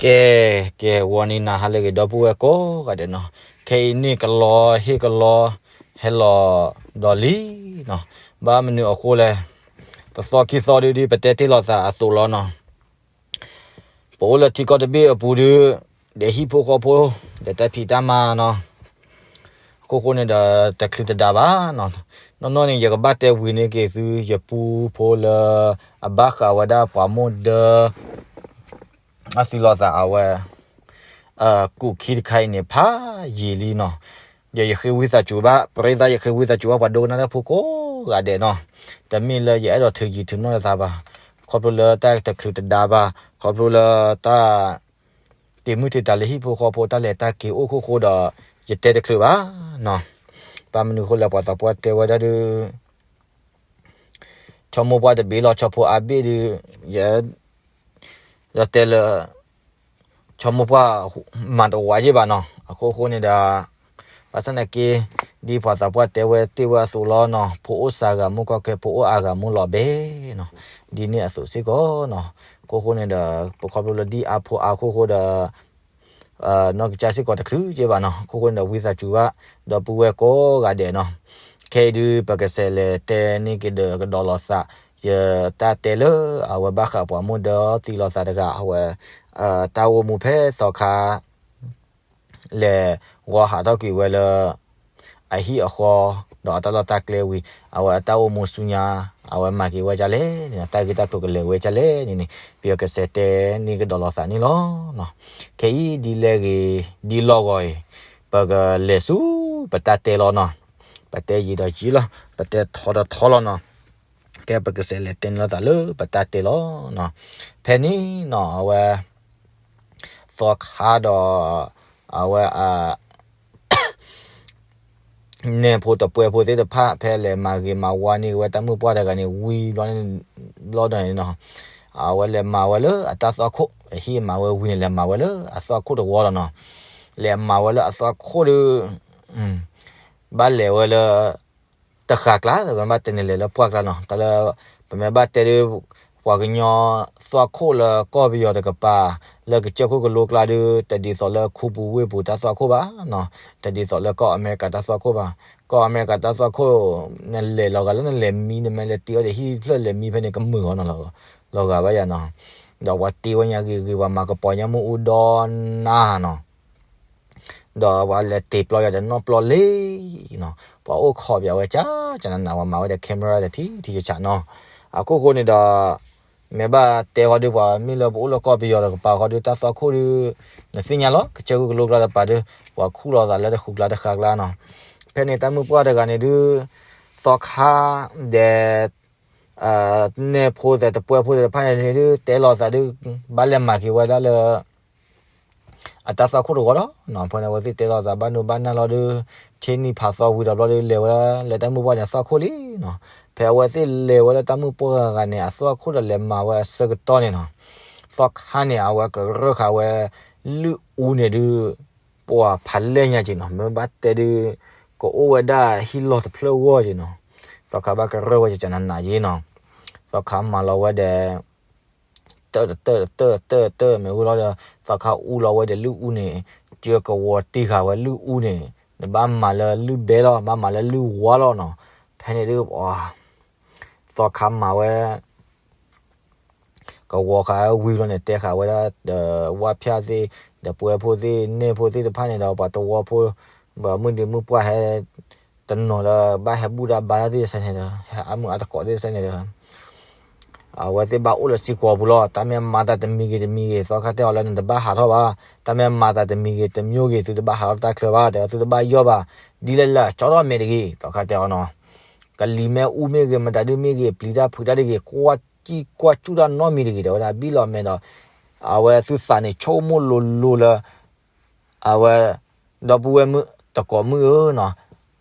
ကဲ, ကဲ, ဂီၤနံၤနၤဟါလၢအဂ့ၤ ဒီပုၢ်ဝဲၢ်ကိးဂၤဒဲးနီၤ, ခဲအံၤန့ၣ်ကလီဟ့ၣ်ကလီ ဟဲလီၤဒီးလံနီၤ, ဘၣ်မနုၤအဃိလဲၣ်, တသီခံသီဒုဒ်ပတဲတ့ၢ်လိာ်သးအသိးလီၤနီၤ, ပအိၣ်လၢထံကီၢ်တဘ့ၣ်အပူၤဒု, ဒီးဟံၣ်ဖိဃီဖိ, ဒီးတၢ်ဖံးတၢ်မၤနီၤ, အခိၣ်ဃိန့ၣ်ဒီး တချုးတဒါဘၣ်နီၤ, နီၢ်နီၢ်န့ၣ် ယကဘၣ်တဲဝံၤန့ၢ်က့ၤသု ယပူဖိလၢ အဘၣ်ဃးဝဲဒၣ်ပှၤမိၢ်ဒၢ အသံလိာ်သးအဝဲ ကူးခံတခါအံၤန့ၣ် ဖးယံာ်လံနီၤ, ဒီးယဃ့ဝံသးစူၤဘၣ် ပရ့သး ယဃ့ဝံသးစူၤဘၣ် ပှၤဒိကနၣ်တၢ်ဖိကိးဂၤဒဲးနီၤ, တမ့ၢ်လၢယအဲၣ်ဒိးထုးယံၤထုးနီၢ်လၢသးဘၣ်, ခီဖျိလၢတၢ်တချုးတဒါဘၣ်, ခီဖျိလၢတၢ် တံာ်မုၢ်တံာ်တၢ်လၢဟံၣ်ဖိဃီဖိ တၢ်လဲၤတၢ်က့ၤအိၣ်ခိၣ်ဃိဒီး ယတဲတချုးဘၣ်နီၤ, ဘၣ်မနုၤအဃိလဲၣ် ပှၤသးပှၢ်တဲဝဲဒၣ်ဒု ဆီမိၢ်ပှၢ်တဘ့ၣ်လီၤ ဆီဖိအါဘ့ၣ်ဒု, ယ ဒီးတဲလၢ ဆီမိၢ်ပှၢ် မၤတဝးယ့ၢ်ဘၣ်နီၤ, အခိၣ်ဃိန့ၣ်ဒီး ဘၣ်ဆၣ်သနာ်က့ ဒ်ပှၤသးပှၢ်တဲဝဲတ့ၢ်ဝဲအသိးလီၤနီၤ, ဖိအိၣ်စးဂၤမူၢ်ကီၢ်ခဲ ဖိအိၣ်အါဂၤမူၢ်လီၤဘဲနီၤ, ဒ်န့ၣ်အသိးစ့ၢ်ကီးနီၤ, အခိၣ်ဃိန့ၣ်ဒီး ပခီဖျိလၢဒ်အါဖိအါခိၣ်ဃိဒီး နီၢ်ကစၢ်စ့ၢ်ကီးတချုးက့ဘၣ်နီၤ, အခိၣ်ဃိန့ၣ်ဒီး ဝံသးစူၤဘၣ် ဒီပုၢ်ဝဲၢ်ကိးဂၤဒဲးနီၤ, ခဲအံၤဒု ပကစးလဲၤတဲန့ၢ်က့ၤဒီးကဒီးလိာ်သး, ယတၢ်တဲလၢအဝဲဘၣ်ဃးပှၤမိၢ်ဒၢသံလိာ်သးတဂၤ အဝဲ တၢ်အိၣ်မူဖဲသီခါ လဲၤဂီၤဟးထီၣ်ကွံာ်ဝဲလၢ အဟံၣ်အဃီ ဒီးအတၢ်လီၢ်တၢ်ကျဲဝံၤ အဝဲအတၢ်အိၣ်မူဆူညါ အဝဲမၤက့ၤဝဲဒ်လဲၣ်န့ၣ် တၢ်ဂ့ၢ်တၢ်ကျိၤကလဲၤဝဲဒ်လဲၣ်န့ၣ်န့ၣ် ပကစးတဲန့ၢ်ကဒီးလိာ်သးန့ၣ်လီၤ. ခဲအံၤဒ်လဲၣ်ဂ့ၤ ဒ်လီၢ်ဂီၤအံၤ ပကလဲၤဆူ ပတၢ်တဲလီၤနီၤ. ပတဲယံာ်ဒီးယံာ်လီၤ ပတဲထီဒီးထီလီၤနီၤ. ကဲပကစးလဲၤတဲန့ၢ်လိာ်သးလၢပတၢ်တဲလီၤနီၤ. ဖဲန့ၣ်နီၤ အဝဲ သီခါဒီး အဝဲ နဲဖိတပှဲၤဖိသ့ၣ်တဖၣ် ဖဲလဲၤမၤဂ့ၤမၤဝါန့ၢ်ဝဲတၢ်မုၣ်ပှၢ်တဂၤန့ၣ် ဝံၤဘျီန့ၣ် ဘျီဒီးန့ၣ်နီၤ အဝဲလဲၤမၤဝဲလၢအတၢ်သွၣ်ခိၣ် အဟံၣ်မၤဝဲဝံၤန့ၣ် လဲၤမၤဝဲလၢအသွၣ်ခိၣ်တဝီလီၤနီၤ. လဲၤမၤဝဲလၢအသွၣ်ခိၣ်ဒီး ဘၣ်လဲၤဝဲလၢ တဃာ်ကျါ ပမ့ၢ်ဘၣ်တဲန့ၣ်လဲၤလၢပှၢ်ကျါနီၤ. တၢ်လၢ ပမ့ၢ်ဘၣ်တဲဒီး ပှၤကညီသွၣ်ခိၣ်လၢကီၢ်ပယီၤတကပၤ လၢကစၢၢ်ခိၣ်ကလိကျါဒီး တဒ်သိးလၢခူပူၤဝ့ၢ်ပူၤတၢ်သွၣ်ခိၣ်ဘၣ်နီၤ. တဒ်သိးလၢကီၢ်အမဲရကၤတၢ်သွၣ်ခိၣ်ဘၣ်. ကီၢ်အမဲရကၤတၢ်သွၣ်ခိၣ် နလဲၤလီၤဂာ်လၢနလဲၤမံ နမ့ၢ်လဲၤတ့အီၣ်ဒီးဟံၣ်ဖျၢၣ်လဲၤမံဖဲန့ၣ် ကမုာ်အီၤနီၤ လီၤဂာ်ဘၣ်ယၤနီၤ. ဒီးပှၤတ့ဝဲညါဂ့ၤဂ့ၤ ပှၤမၤကပီၤညါမ့ၣ်အူဒီနၤနီၤ. ဒီးပှၤလဲၤတ့ပျီယၤဒီးနီၢ်ပျီလံနီၤ. ပှၤအိၣ်ခိးပၠးဝဲကၠၢ်ကၠၢ်နးနး ပှၤမၤဝဲဒီး camera ဒီးထံထံဆးဆးနီၤ. အခိၣ်ဃိန့ၣ်ဒီး မ့ၢ်ဘၣ်တဲဃီဒီး ပှၤမ့ၢ်လၢပအိၣ်လၢကီၢ်ပယီၤတကပၤဃီဒီး တၢ်သွၣ်ခိၣ်ဒီး နသ့ၣ်ညါလီၤ ကစၢၢ်ခိၣ်ကလိကျါတကပၤဒီး ပှၤခူၣ်လီၤသးလၢတဃုကျါတဃာ်ကျါနီၤ. ဖဲန့ၣ်တၢ်မုၣ်ပှၢ်တဂၤန့ၣ်ဒုး သီခါဒီး နဲဖိသ့ၣ်တပှဲၤဖိသ့ၣ်တဖၣ်န့ၣ်ဒုး တဲလိာ်သးဒုး ဘၣ်လဲၤမၤက့ၤဝဲဒၣ်လၢ အတၢ်သွၣ်ခိၣ်တဝီလီၤနီၤ. ဖဲန့ၣ်အဝဲသ့ၣ်တဲလိာ်သးဘၣ်နုာ်ဘၣ်နၢ်လီၤဒီး ဆ့နံၣ်ဖးသီဝံၤဒီးဘျီဒီး လဲၤဝဲလၢတၢ်မုၣ်ပှၢ်န့ၣ် အသွၣ်ခိၣ်လံနီၤ. ဖဲအဝဲသ့ၣ်လဲၤဝဲလၢတၢ်မုၣ်ပှၢ်ဂၤန့ၣ် အသွၣ်ခိၣ်ဒီးလဲၤမၤဝဲအဆၢကတီၢ်န့ၣ်နီၤ. သီခါန့ၣ် အဝဲကရၢၢ်ဃာ်ဝဲ လုၢ်အူန့ၣ်ဒုး ပှၤဖးလဲၢ်ညါက့ၤနီၤ. မ့ၢ်ဘၣ်တဲဒုး ကအိၣ်ဝဲဒၣ်ဟံၣ်လီၢ်တဖျၢၣ်ဂီၢ်က့ၤနီၤ. သီခါဘၣ်ကရၢၢ်ဝဲကၠၢ်ကၠၢ်နးနးက့ၤနီၤ. သီခါမၤလီၤဝဲဒီး တၢၢ်တတၢၢ်တတၢၢ်တတၢၢ်တတၢၢ် မ့ၢ်ဝံၤလီၤဒီး သီခါအူလီၤဝဲဒီးလုၢ်အူန့ၣ် ကၢကဝီၤတ့ၢ်ဃာ်ဝဲလုၢ်အူန့ၣ် နဘၣ်မၤလၢလုၢ်ဘဲလီၤ ဘၣ်မၤလၢလုၢ်ဝါလီၤနီၤ. ဖဲန့ၣ်ဒုး သီခါမၤဝဲ ကဝီၤဃာ်ဝံၤလီၤန့ၣ် တဲဃာ်ဝဲဒၣ် ဒီးဝၣ်ဖၠၣ်သ့ၣ် ဒီးပှဲၤဖိသ့ၣ် နဲၣ်ဖိသ့ၣ်တဖၣ်န့ၣ်ဒီး ပှၤတဝီဖိ ပှၤမုၢ်ဒံးမုၢ်ပှၢ်ဟဲ တနီၤလၢဘၣ်ဟဲဘူၣ်တၢ်ဘါတၢ်သ့ၣ်တဖၣ်န့ၣ်ဒီး ဟဲအါမုၢ်အါတကိးသ့ၣ်တဖၣ်န့ၣ်ဒီး အဝဲသ့ၣ်ဘၣ်အိၣ်လၢစ့ၢ်ကီးပူၤလီၤ. တၢ်မ့ၢ်မၤသးတမံၤဂ့ၤတမံၤဂ့ၤ သီခါတဲအီၤလၢနတဘၣ်ဟးထီၣ်ဘၣ်. တၢ်မ့ၢ်မၤသးတမံၤဂ့ၤတမံၤဂ့ၤ သုတဘၣ်ဟးထီၣ်တၢ်ချၢဘၣ် တဲသုတဘၣ်ယီၢ်ဘၣ်. ဒ်လဲၣ်လၢကၠီထီၣ်မဲာ်တဂ့ၤ သီခါတဲအီၤနီၤ. ကလံၤမ့ၢ်အူမ့ၢ်ဂ့ၤ မတၤဒုမ့ၢ်ဂ့ၤ ပျံၤတၢ်ဖုးတၢ်တဂ့ၤ ကွၢ်စံၣ်ကွၢ်စူၣ်တၢ်နီတမံၤတဂ့ၤ တဲဝဲဒၣ် ဘံၣ်လီၤမဲာ်ဒီး အဝဲသုသးန့ၣ်ဆိကမိၣ်လိၤလိၤလၢ အဝဲ ဒီပုၢ်ဝဲၢ်မုၣ်တကိးမုၣ်ဧၢနီၤ,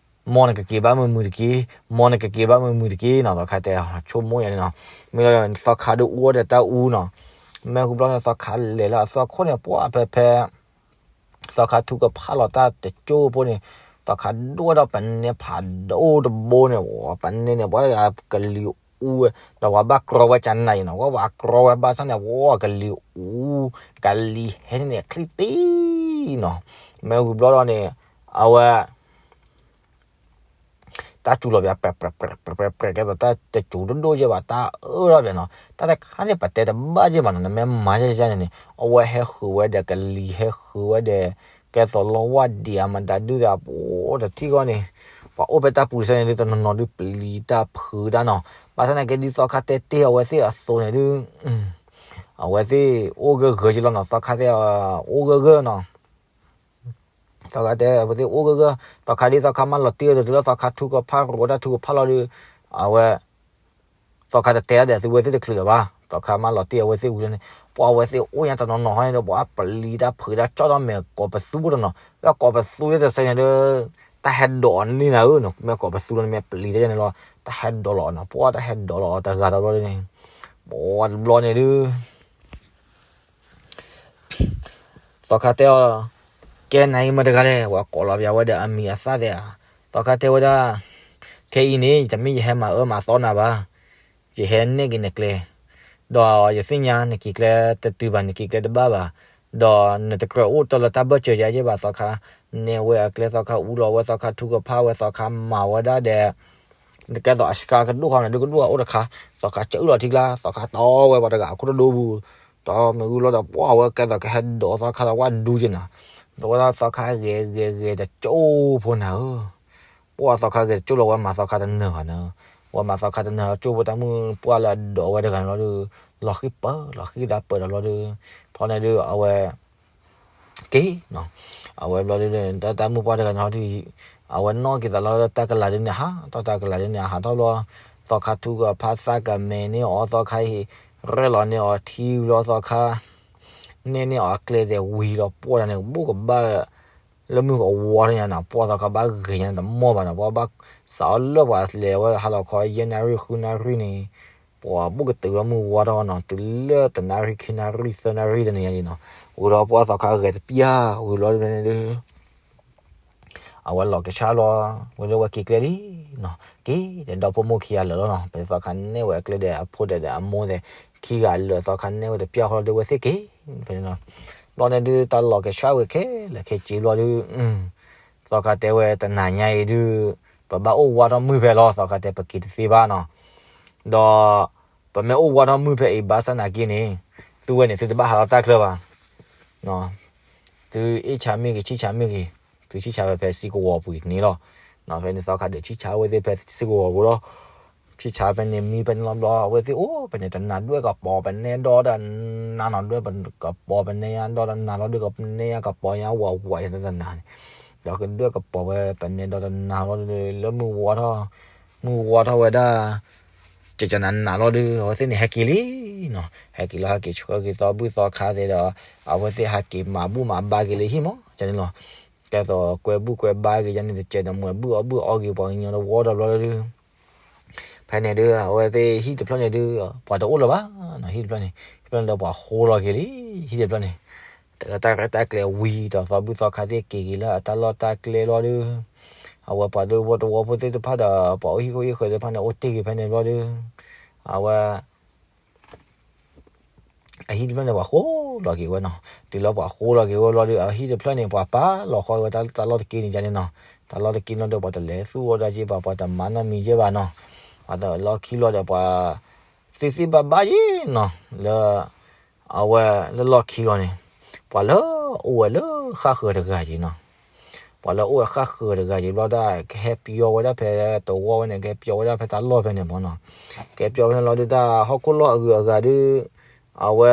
မ်နကက့ၤဘၣ်မုာ်မုာ်တက့ၢ်, မ်နကက့ၤဘၣ်မုာ်မုာ်တက့ၢ်နီၤ, သီခါတဲဆိကမိၣ်ယၤန့ၣ်နီၤ, မ့ၢ်လီၤသီခါဒုးအူအီၣ်ဒီးတၢ်အူနီၤ, မ့ၢ်ဃုဘျီန့ၣ် သီခါလဲၤလၢအသွၣ်ခိၣ်န့ၣ် ပှၢ်ဖဲဖဲ သီခါထုကဖၣ်လီၤတၢ်တကၠိဖိန့ၣ်, သီခါဒိၣ်ဝဲဒီးပနဲဖးဒိၣ်တဘိန့ၣ်, ပနဲန့ၣ် ပှၤကလံၤ အူဝဲ, ဒီးပှၤဘၣ်ကြီဝဲကနၤအံၤနီၤ, ဝဲပှၤကြီဝဲဘၣ်ဆၣ်န့ၣ် ဝဲကလံၤအူ, ကလံၤဟဲန့ၣ်ချံတံၢ်နီၤ, မ့ၢ်ဝံၤဘျီဒီးန့ၣ်, အဝဲ တၢ်စူၤလီၤပျး ပြဲးပြဲးပြဲးပြဲးပြဲး ကဲသိးတၢ်တစူၤဒိၣ်ဒိၣ်ယဲၢ်ဘၣ် တၢ်အၢထီၣ်ပျးနီၤ, တၢ်တခါန့ၣ် ပတဲတဘၣ်ယဲၢ်ဘၣ်နီၤ, နမ့ၢ်မၤယဲၢ်ယဲၢ်န့ၣ်န့ၣ် အဝဲဟဲဃုာ်ဝဲဒီးကလံၤ ဟဲဃုာ်ဝဲဒီး ကဲသိးလီဝၢ်ဒံးအမတၤဒုၣ်သး ပအိၣ်တထံၣ်ဂီၢ်န့ၣ်, ပှၤအိၣ်ဖဲတၢ်ပူၤတစဲးန့ၣ်ဒုး တနီၤနီၤဒုးပျံၤတၢ်ဖုးတၢ်နီၤ, ဘၣ်ဆၣ်သနာ်က့ဒ်သီခါတဲတ့ၢ်အဝဲသ့ၣ်အသိးန့ၣ်ဒုး, အဝဲသ့ၣ်အိၣ်ဂၢၢ်ဂၢၢ်က့လီၤနီၤ, သီခါတဲအိၣ်ဂၢၢ်ဂၢၢ်နီၤ သီခါတဲအဝဲသ့ၣ်အိၣ်ဂၢၢ်ဂၢၢ်, သီခါဒ်သီခါမၢလီၤတံၢ်အီၤဒီး တုၤလၢသီခါထုကဖၣ်ရိးတၢ်ထုကဖၣ်လီၤဒီး, အဝဲ သီခါတတဲဒၣ်ဒီးသုဝဲသ့ၣ်တချုးလၢၤဘၣ်, သီခါမၢလီၤတံၢ်အဝဲသ့ၣ်ဝံၤလီၤန့ၣ်, ပှၤအဝဲသ့ၣ်အိၣ်ညါတနီၤနီၤန့ၣ်ဒီး ပှၤပျံၤတၢ်ဖုးတၢ်ကၠီၣ်ထီၣ်မဲာ်ကိးပသူတနီၤ, လၢကိးပသူယဲၢ်တစဲးန့ၣ်ဒီး တၢ်ဟဲဒိးန့ၢ်နၤဧၢနီၤ, မ့ၢ်ကိးပသူလီၤန့ၣ် မ့ၢ်ပျံၤတၢ်ယဲၢ်န့ၣ်လီၤ, တၢ်ဟဲဒိးလီၤနီၤ, ပှၤတၢ်ဟဲဒိးလီၤအီၤတဂၤဒီးဘျီန့ၣ်, ပှၤတဘျီန့ၣ်ဒုး သီခါတဲအီၤ, ကဲနၤအံၤမတၤတဂၤလဲၣ်, ပှၤကိးလီၤပျးဝဲဒီးအမံၤအသၣ်သ့ၣ်ဧါ, သီခါတဲဝဲဒၣ်, ခဲအံၤန့ၣ် ယတမ့ၢ်ယဟဲမၤအၢမၤသီနၤဘၣ်, ယဟဲနဲၣ်က့ၤနကျဲ, ဒီးယသ့ၣ်ညါနက့ၤကျဲတတုၤဘၣ် နက့ၤကျဲတဘၣ်ဘၣ်, ဒီးနတကြၢးအိၣ်တ့ၢ်လၢတၢ်ဘၢၣ်စၢၤယၤယဲၢ်ဘၣ် သီခါ, နဲၣ်ဝဲအကျဲ သီခါအူလီၤဝဲ သီခါထုကဖၣ်ဝဲ သီခါမၤဝဲဒၣ်ဒီး ကဲသိးအစှၤကဒိၣ်ခီန့ၣ် ဒုးကဒိၣ်အအိၣ်တခါ, သီခါစၢအုၣ်လီၤထံကျါ သီခါတီဝဲပှၤတဂၤအခိၣ်တဒိပူၤ, ဒီးမ့ၢ်ဝံၤလီၤဒီး ပှၤဝဲကဲသိးကဟဲဒိးသီခါလီၤဝဲဒူက့နီၤ, ဒီးဝဲဒၣ်သီခါဂဲၤဂဲၤဂဲၤ တကၠိဖိနၤဧၢ, ပှၤသီခါဂဲၤတကၠိလီၤ ဝဲမၤသီခါတနၢၤဘၣ်နီၤ, ဝဲမၤသီခါတနၢၤ ကၠိဖိတၢ်မုၣ်ပှၢ်လၢအဒိးဝဲတဂၤန့ၣ်လီၤဒီး လီၤဃံပၢၢ် လီၤဃံတၢ်ပၢၢ်ဒီးလီၤဒီး, ဖီန့ၣ်ဒုး အဝဲ က့ၤနီၤ, အဝဲဘျီဒုး တၢ်တၢ်မုၣ်ပှၢ်တဂၤန့ၣ်ဟီဒုး အဝဲနီၣ်က့ၤသးလီၤလၢတၢ်ကလၤဒုးန့ၣ် ဟးထီၣ်တၢ်ကလၤဒုးန့ၣ် အဟးထီၣ်ဘျီ, သီခါထုကဖၣ်သးကမဲာ်န့ၢ်အီၤ သီခါဟ့ၣ်ရဲၣ်လီၤန့ၢ်အီၤထံဘျီ သီခါ နဲၣ်န့ၢ်အီၤအကျဲသဲးဝံၤလီၤ ပှၢ်တၢ်န့ၣ် ကဘိၣ်ကဘၣ် လၢမုၢ်ကဝီထီၣ်ညါနီၤ, ပှၢ်သီခါဘၣ်ဂ့ၤညါတမီၢ်ဘၣ်နီၤ, ပှၢ်ဘၣ်စးအီၤလၢပှၤလဲၤဝဲဟါလီၤခီ ယဲၢ်နၣ်ရံၣ် ဃုနၣ်ရံၣ်န့ၣ် ပှၤဘိၣ်ကတုၤလၢမုၢ်ဝီထီၣ်နီၤ, တုၤလၢတနၣ်ရံၣ် ခံနၣ်ရံၣ် သၢနၣ်ရံၣ်တနံၤညါန့ၣ်နီၤ, ဝံၤဒီးပှၢ်သီခါဂဲၤတပျၢ် ဝံၤဘျီဒုးန့ၣ်ဒုး အဝဲလီၤကဆှၣ်လီၤ, ဝဲလၢဝဲက့ၤကျဲလံနီၤ, က့ၤဒီးဒီဖိမိၢ်ခံဂၤလၢာ်လီၤနီၤ, ဖဲသီခါနဲၣ်ဝဲအကျဲဒီးအဖိဒီးအမိၢ်သဲး ခံဂၤလၢာ် သီခါနဲၣ်ဝဲတပျၢ်ဃီလီၤဒုး ဝဲသ့ၣ်က့ၤ ဖဲန့ၣ်နီၤ, ဘျီန့ၣ်ဒုး တၢ်လီၤကဆှၣ်ဝဲခဲလၢာ်ခဲဆ့ဘျီဒုး သီခါတဲဝဲတနၤညါအံၤဒုး ပဘၣ်အိၣ်ဝးထီၣ်မုၢ်ဖဲလီၤ, သီခါတဲပက့ၤတသ့ဘၣ်နီၤ, ဒီး ပမ့ၢ်အိၣ်ဝးထီၣ်မုၢ်ဖဲအံၤဘၣ်ဆၣ်နာ်က့န့ၣ် သုဝဲန့ၣ် သုတဘၣ်ဟးလီၤတၢ်ချၢဘၣ်, သုအ့ၣ်ဆါမ့ၢ်ဂ့ၤ ဆံၣ်ဆါမ့ၢ်ဂ့ၤ, သုဆံၣ်ဆါဝဲဖဲစ့ကဝီၤပူၤန့ၣ်လီၤ, ဖဲန့ၣ်သီခါဒုးဆံၣ်ဆါဝဲသ့ၣ်ဖဲစ့ကဝီၤပူၤလီၤ, ဆံၣ်ဆါဖဲန့ၣ်မံဖဲန့ၣ်လီၤဘျီ အဝဲသ့ၣ်အိၣ်ဖဲန့ၣ် တနၤဒွဲၣ်ကပီၤ ပနဲဒီတနၤနီၤ ဒွဲၣ်ကပီၤ ပနဲညါဒီတနၤလီၤဒုး ကပနဲညါကပီၤညါဝးဝးယၤတနၤန့ၣ်, ဒီးကဒွဲၣ်ကပီၤဝဲ ပနဲဒီတနၤလီၤဒုး လၢမုၢ်ဝါထီၣ် မုၢ်ဝါထီၣ်ဝဲဒၣ် ကကနၤနၤလီၤဒုး အဝဲသ့ၣ်န့ၣ်ဟဲက့ၤလံနီၤ, ဟဲက့ၤလီၤ ဟဲက့ၤဆှၢက့ၤသီဘူၣ်သီခါသ့ဒီး အဝဲသ့ၣ်ဟဲက့ၤမၤဘူၣ်မၤဘါက့ၤလံဟံၣ်မး ကန့ၣ်လီၤ, ကဲသိးကွဲဘူၣ်ကွဲဘါက့ၤယၤန့ၣ် တစဲးန့ၣ် မွဲဘူၣ်အီၣ်ဘူၣ်အီက့ၤပှၤကညီတဝီဒီးဘျီဒုး ဖဲန့ၣ်ဒုး အဝဲသ့ၣ်ဟံၣ်တဖျၢၣ်န့ၣ်ဒုး ပှၤတအိၣ်လၢၤဘၣ်နီၤ, ဟံၣ်တဖျၢၣ်န့ၣ် ဟံၣ်တဖျၢၣ်န့ၣ်ဒီးပှၤဃိလီၤက့ၤလံ, ဟံၣ်တဖျၢၣ်န့ၣ် တၢ်ရဲၣ်တၢ်ကျဲၤဝံၤဒီး သီဘူၣ်သီခါသ့ၣ်က့ၤက့ၤလၢအတၢ်လီၢ်တၢ်ကျဲလီၤဒုး အဝဲပှၤဒိတဝီဖိသ့ၣ်တဖၣ်ဒီး ပှၤအိၣ်ဟံၣ်ခိၣ်ဟံၣ်ဃၢၤသ့ၣ်တဖၣ်န့ၣ် အိၣ်တ့ၢ်က့ၤဖဲန့ၣ်ဘျီဒုး အဝဲ အဟံၣ်တဖျၢၣ်န့ၣ် ပှၤဃိလီၤက့ၤဝဲနီၤ, တုၤလၢပှၤဃိလီၤက့ၤဝဲဘျီဒုး အဟံၣ်တဖျၢၣ်န့ၣ် ပှၤပာ်လီၤဃီဝဲတၢ်လီၢ်တက့ၢ်န့ၣ်န့ၣ်နီၤ, တၢ်လီၢ်တက့ၢ်လီၤဒီး ပှၤတလဲၤသူၣ်အိၣ်ဒၣ်က့ၤဘၣ် ပှၤတမၤနီတမံၤက့ၤဘၣ်နီၤ, ပှၤတလီၢ်ခံလီၤဒီး ပှၤသ့သ့ဘၣ်ဘၣ်က့ၤနီၤ, လၢ အဝဲလၢလီၢ်ခံလီၤန့ၣ် ပှၤလၢအိၣ်ဝဲလၢဃၣ်ဃၢၤတဂၤက့ၤနီၤ, ပှၤလၢအိၣ်ဝဲဃၣ်ဃၢၤတဂၤက့ၤဘျီဒုး ကဟဲပျီဝဲဒၣ်ဖဲတဝီဝဲန့ၣ် ကဟဲပျီဝဲဒၣ်ဖဲတၢ်လီၢ်ဖဲန့ၣ်မးနီၤ, ကဟဲပျီဝဲန့ၣ်လီၤဒုး တၢ်ဟီၣ်ခိၣ်လီၢ်အဂုၤအဂၤဒုး အဝဲ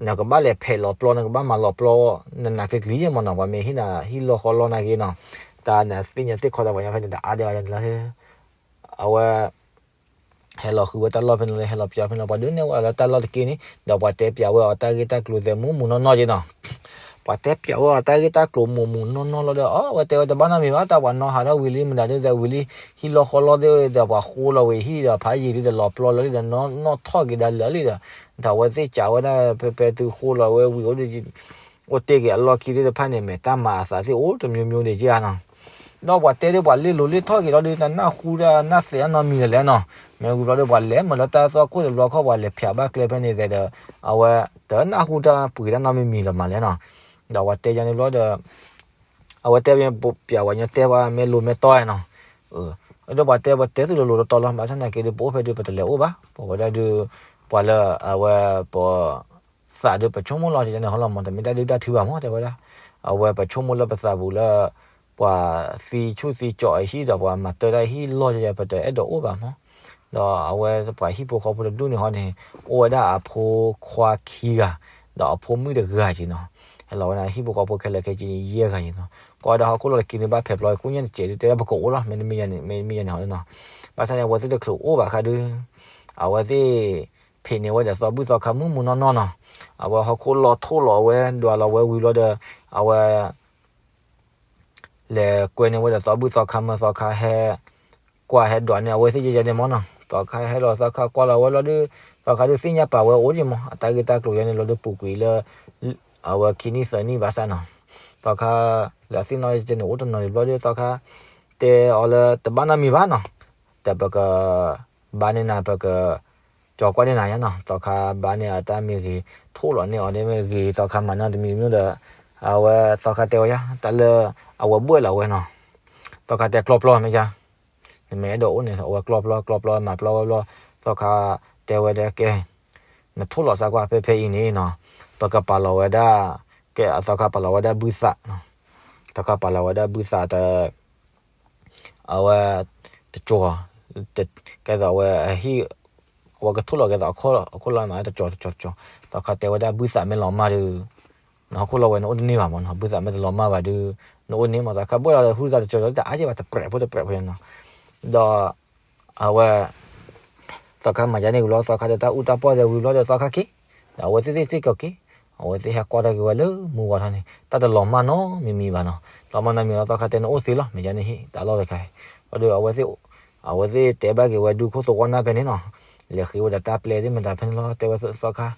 နကဘၣ်လဲၤဖဲးလီၤပျီ နကဘၣ်မၤလီၤပျီ နနးကျံၤကျံၤမးနီၤ, ပှၤမ့ၢ်ဟ့ၣ်နၤဟံၣ်လီၢ်ဃီလီၢ်နာ်က့နီၤ, တၢ်နသ့ၣ်ညါသ့ၣ်ခီတၢ်ပှၤညီဖဲန့ၣ် တအါဒံးဘၣ်ယၤန့ၣ်လီၤ, အဝဲ ဟဲလီၤဃုာ်ဝဲတၢ်လီၢ်ဖဲန့ၣ်လီၤ, ဟဲလီၤပျီဖဲန့ၣ်လီၤ, ပှၤဒုးနဲၣ်ဝဲလၢတၢ်လီၢ်တက့ၢ်န့ၣ် ဒီးပှၤတဲပျးဝဲအီၤတၢ်ဂ့ၢ်တၢ်ကျိၤသဲးမူးမူးနီၢ်နီၢ်က့နီၤ, ပှၤတဲပျးဝဲအီၤတၢ်ဂ့ၢ်တၢ်ကျိၤမူးမူးနီၢ်နီၢ်လီၤဒီး အဝဲတဲဝဲ တဘၣ်နီတမံၤဘၣ်, တၢ်ပှၤနီၢ်ဟးထီၣ်ဝံၤလံ မတၤဒုးသဲးဝံၤလံ, ဟံၣ်လီၢ်ဃီလီၢ်သ့ၣ်ဒီး ပှၤဃိလီၤဝံၤဟံၣ်ဒီး ဖးယံာ်လံဒီး လီၤပျီလီၤလံဒီး နီၢ်ထီၣ်က့ၤဒၣ်လၢာ်လံဒီး ဒီးအဝဲသ့ၣ်စံးဝဲဒၣ်ဖဲဖဲသုဃိလီၤဝဲဝံၤ အိၣ်တ့ၢ်က့ၤအလီၢ်ခံသ့ၣ်တဖၣ်န့ၣ် မ့ၢ်တၢ်မၤအသးသ့ၣ်အိၣ်တမျိုးမျိုးဒံးက့နီၤ, ဒီးပှၤတဲဒ်ပှၤလ့လိၤလ့ထီၣ်က့ၤလီၤဒီး တနၢ်ဟူတၢ်နၢ်သဲးနီတမံၤလၢၤလဲၣ်နီၤ. မ့ၢ်ဝံၤဘျီဒီး ပှၤလဲၤမုာ်လၢတၢ်သွၣ်ခိၣ်တဘျီခီ ပှၤလဲၤဖၠးဘၣ်ကျဲဖဲန့ၣ်သဲးဒီး အဝဲတနၢ်ဟူတၢ်ပှ့ၤတၢ်နီတမံၤမံၤလၢၤမးလဲၣ်နီၤ. ဒီးပှၤတဲယၤန့ၣ်ဘျီဒီး အဝဲတဲပျးဝဲညီတဲပှၤမ့ၢ်လိၤမ့ၢ်တီနီၤ. အဒီးပှၤတဲပှၤတဲသုလိၤလိၤတီတီလီၤ. ဘၣ်ဆၣ်သနာ်က့ဒီး ပအိၣ်ဖဲဒီးပတလဲၤအိၣ်ဘၣ်. ပဝဲဒၣ်ဒီး ပှၤလၢအဝဲပ သးဒီးပဆိကမိၣ်လီၤ ယန့ၣ်ဟီလီၤမး တမ့ၢ်တၢ်ဒုၣ်တၢ်ထုဘၣ်မး တဲဝဲဒၣ်. အဝဲပဆိကမိၣ်လၢပသးပူၤလၢ ပှၤသံဆူၣ်သံကၠီၤအဟံၣ်ဒီး ပှၤမၤတၢ်တၢ်ဟံၣ်လီၢ်ယဲ ပတအဲၣ်ဒိးအိၣ်ဘၣ်မး. ဒီးအဝဲပှၤဟံၣ်ဖိဃီဖိတဒူၣ်န့ၣ်ဟီန့ၣ် အိၣ်ဝဲဒၣ်အဖိခွါခံဂၤ ဒီးအဖိမုၣ်တဂၤက့နီၤ. ဟဲလီၤဝဲဒၣ်ဟံၣ်ဖိဃီဖိခဲလၢာ်ခဲဆ့ယဲၢ်ဂၤက့နီၤ. ကွၢ်ဝဲဒၣ်ဟီၣ်ခိၣ်လီၢ်တက့န့ၣ် ဘၣ်ဖဲးဖျီ ကိၣ်ညၣ်တစဲးဒုး တဲဒၣ်ပကအိၣ်လီၤ မ့တမ့ၢ်ယၤန့ၣ် မ့တမ့ၢ်ယၤန့ၣ်ဟီနီၤ. ဘၣ်ဆၣ်န့ၣ် အဝဲသ့ၣ်တချုးအိၣ်ဘၣ်အခါဒီး အဝဲသ့ၣ် ဖံးန့ၢ်ဝဲဒီးသီဘူၣ်သီခါမုၢ်မုၢ်နီၢ်နီၢ်နီၤ. အဝဲဟီၣ်ခိၣ်လီၢ်ထိၣ်လီၤဝဲ ဒွးလီၤဝဲဝံၤဘျီဒီး အဝဲ လဲၤကွဲန့ၢ်ဝဲဒီးသီဘူၣ်သီခါမၢသီခါဟဲ ကွၢ်ဟဲဒွးန့ၢ်အဝဲသ့ၣ်ယဲယဲန့ၣ်မးနီၤ. သီခါဟဲလီၤသီခါကွၢ်လီၤဝဲလီၤဒီး သီခါဒုးသ့ၣ်ညါပာ်ဝဲအိၣ်ဒံးမး အတၢ်ဂ့ၢ်တၢ်ကျိၤယဲန့ၣ်လီၤဒီး ပူၤကွံာ်လၢ အဝဲခံနံၣ်သၢနံၣ်ဘၣ်ဆၣ်နီၤ. သီခါ လၢအသ့ၣ်နီၣ်ယဲန့ၣ် အိၣ်တနီၤဒံးဘျီဒီး သီခါ တဲအီၤလၢတဘၣ်နီတမံၤဘၣ်နီၤ. တပက ဘါန့ၢ်နၤ ပက ကၠီၤကွၢ်န့ၢ်နၤယါနီၤ. သီခါဘါန့ၢ်အတၢ်မ့ၢ်ဂ့ၤ ထိၣ်လီၤန့ၢ်အီၤဒ်မ့ၢ်ဂ့ၤ သီခါမၤနီတမံၤမ့ၢ်ဒီး အဝဲသီခါတဲဝဲယါ တၢ်လၢအဝဲဘှဲၣ်လီၤဝဲနီၤ. သီခါတဲကျီပျီမ့ၢ်ယါ နမ့ၢ်အဲၣ်ဒိးအိၣ်န့ၣ် အဝဲကျီပျီ ကျီပျီမၤပျီဝဲဘျီ သီခါတဲဝဲဒၣ်ကဲ နထိၣ်လီၤစၢ်ကွၢ်ဖဲဖဲအံၤန့ၣ်နီၤ ပကပာ်လီၤဝဲဒၣ် ကဲအသီခါပာ်လီၤဝဲဒၣ်ဘုသး သီခါပာ်လီၤဝဲဒၣ်ဘုသးတ အဝဲ တကၠီၤ ကဲသိးအဝဲအဟံၣ် အဝဲကထိၣ်လီၤကဲသိးအခိၣ်လီၤမး တကၠီၤတကၠီၤတကၠီၤ သီခါတဲဝဲဒၣ်ဘုသးမ့ၢ်လီၤမၢ်ဒီး နဟီၣ်ခိၣ်လီၢ်ဝဲန့ၣ်အိၣ်တန့ၢ်ဘၣ်မးနီၤ ဘုသးမ့ၢ်တလီၤမၢ်ဘၣ်ဒီး နအိၣ်န့ၢ်မး သီခါဘှဲၣ်လီၤဒီးဟူသးတကၠီၤတအါက့ဘၣ် တပြဲးဖိတပြဲးဖိနီၤ ဒီး အဝဲ သီခါမၤယါန့ၣ်ဝံၤလီၤ သီခါဒီးတၢ်အူတၢ်ပီၢ်သဲးဝံၤဘျီဒီးသီခါက့ၤ ဒီးအဝဲသ့ၣ်သ့ၣ်စ့ၢ်ကီးက့ၤ အဝဲသ့ၣ်ဟဲကွၢ်ထီၣ်က့ၤဝဲလၢမူဝါထီၣ်န့ၣ် တၢ်တလီၤမၢ်နီတမံၤမံၤဘၣ်နီၤ လီၤမၢ်နီတမံၤလီၤ သီခါတဲနအိၣ်သ့လီၤ မ့ၢ်ယါန့ၣ်ဟ့ၣ် တၢ်လီၢ်တခါ ဘျီဒီးအဝဲသ့ၣ် အဝဲသ့ၣ်တဲဘၣ်က့ၤဝဲဒူခိၣ်သဝီနၢ်ဖဲန့ၣ်နီၤ လဲၤဃ့ဝဲဒီးတၢ်ပျဲသ့ၣ်မတၤဖဲန့ၣ်လီၤ တဲဝဲသီခါ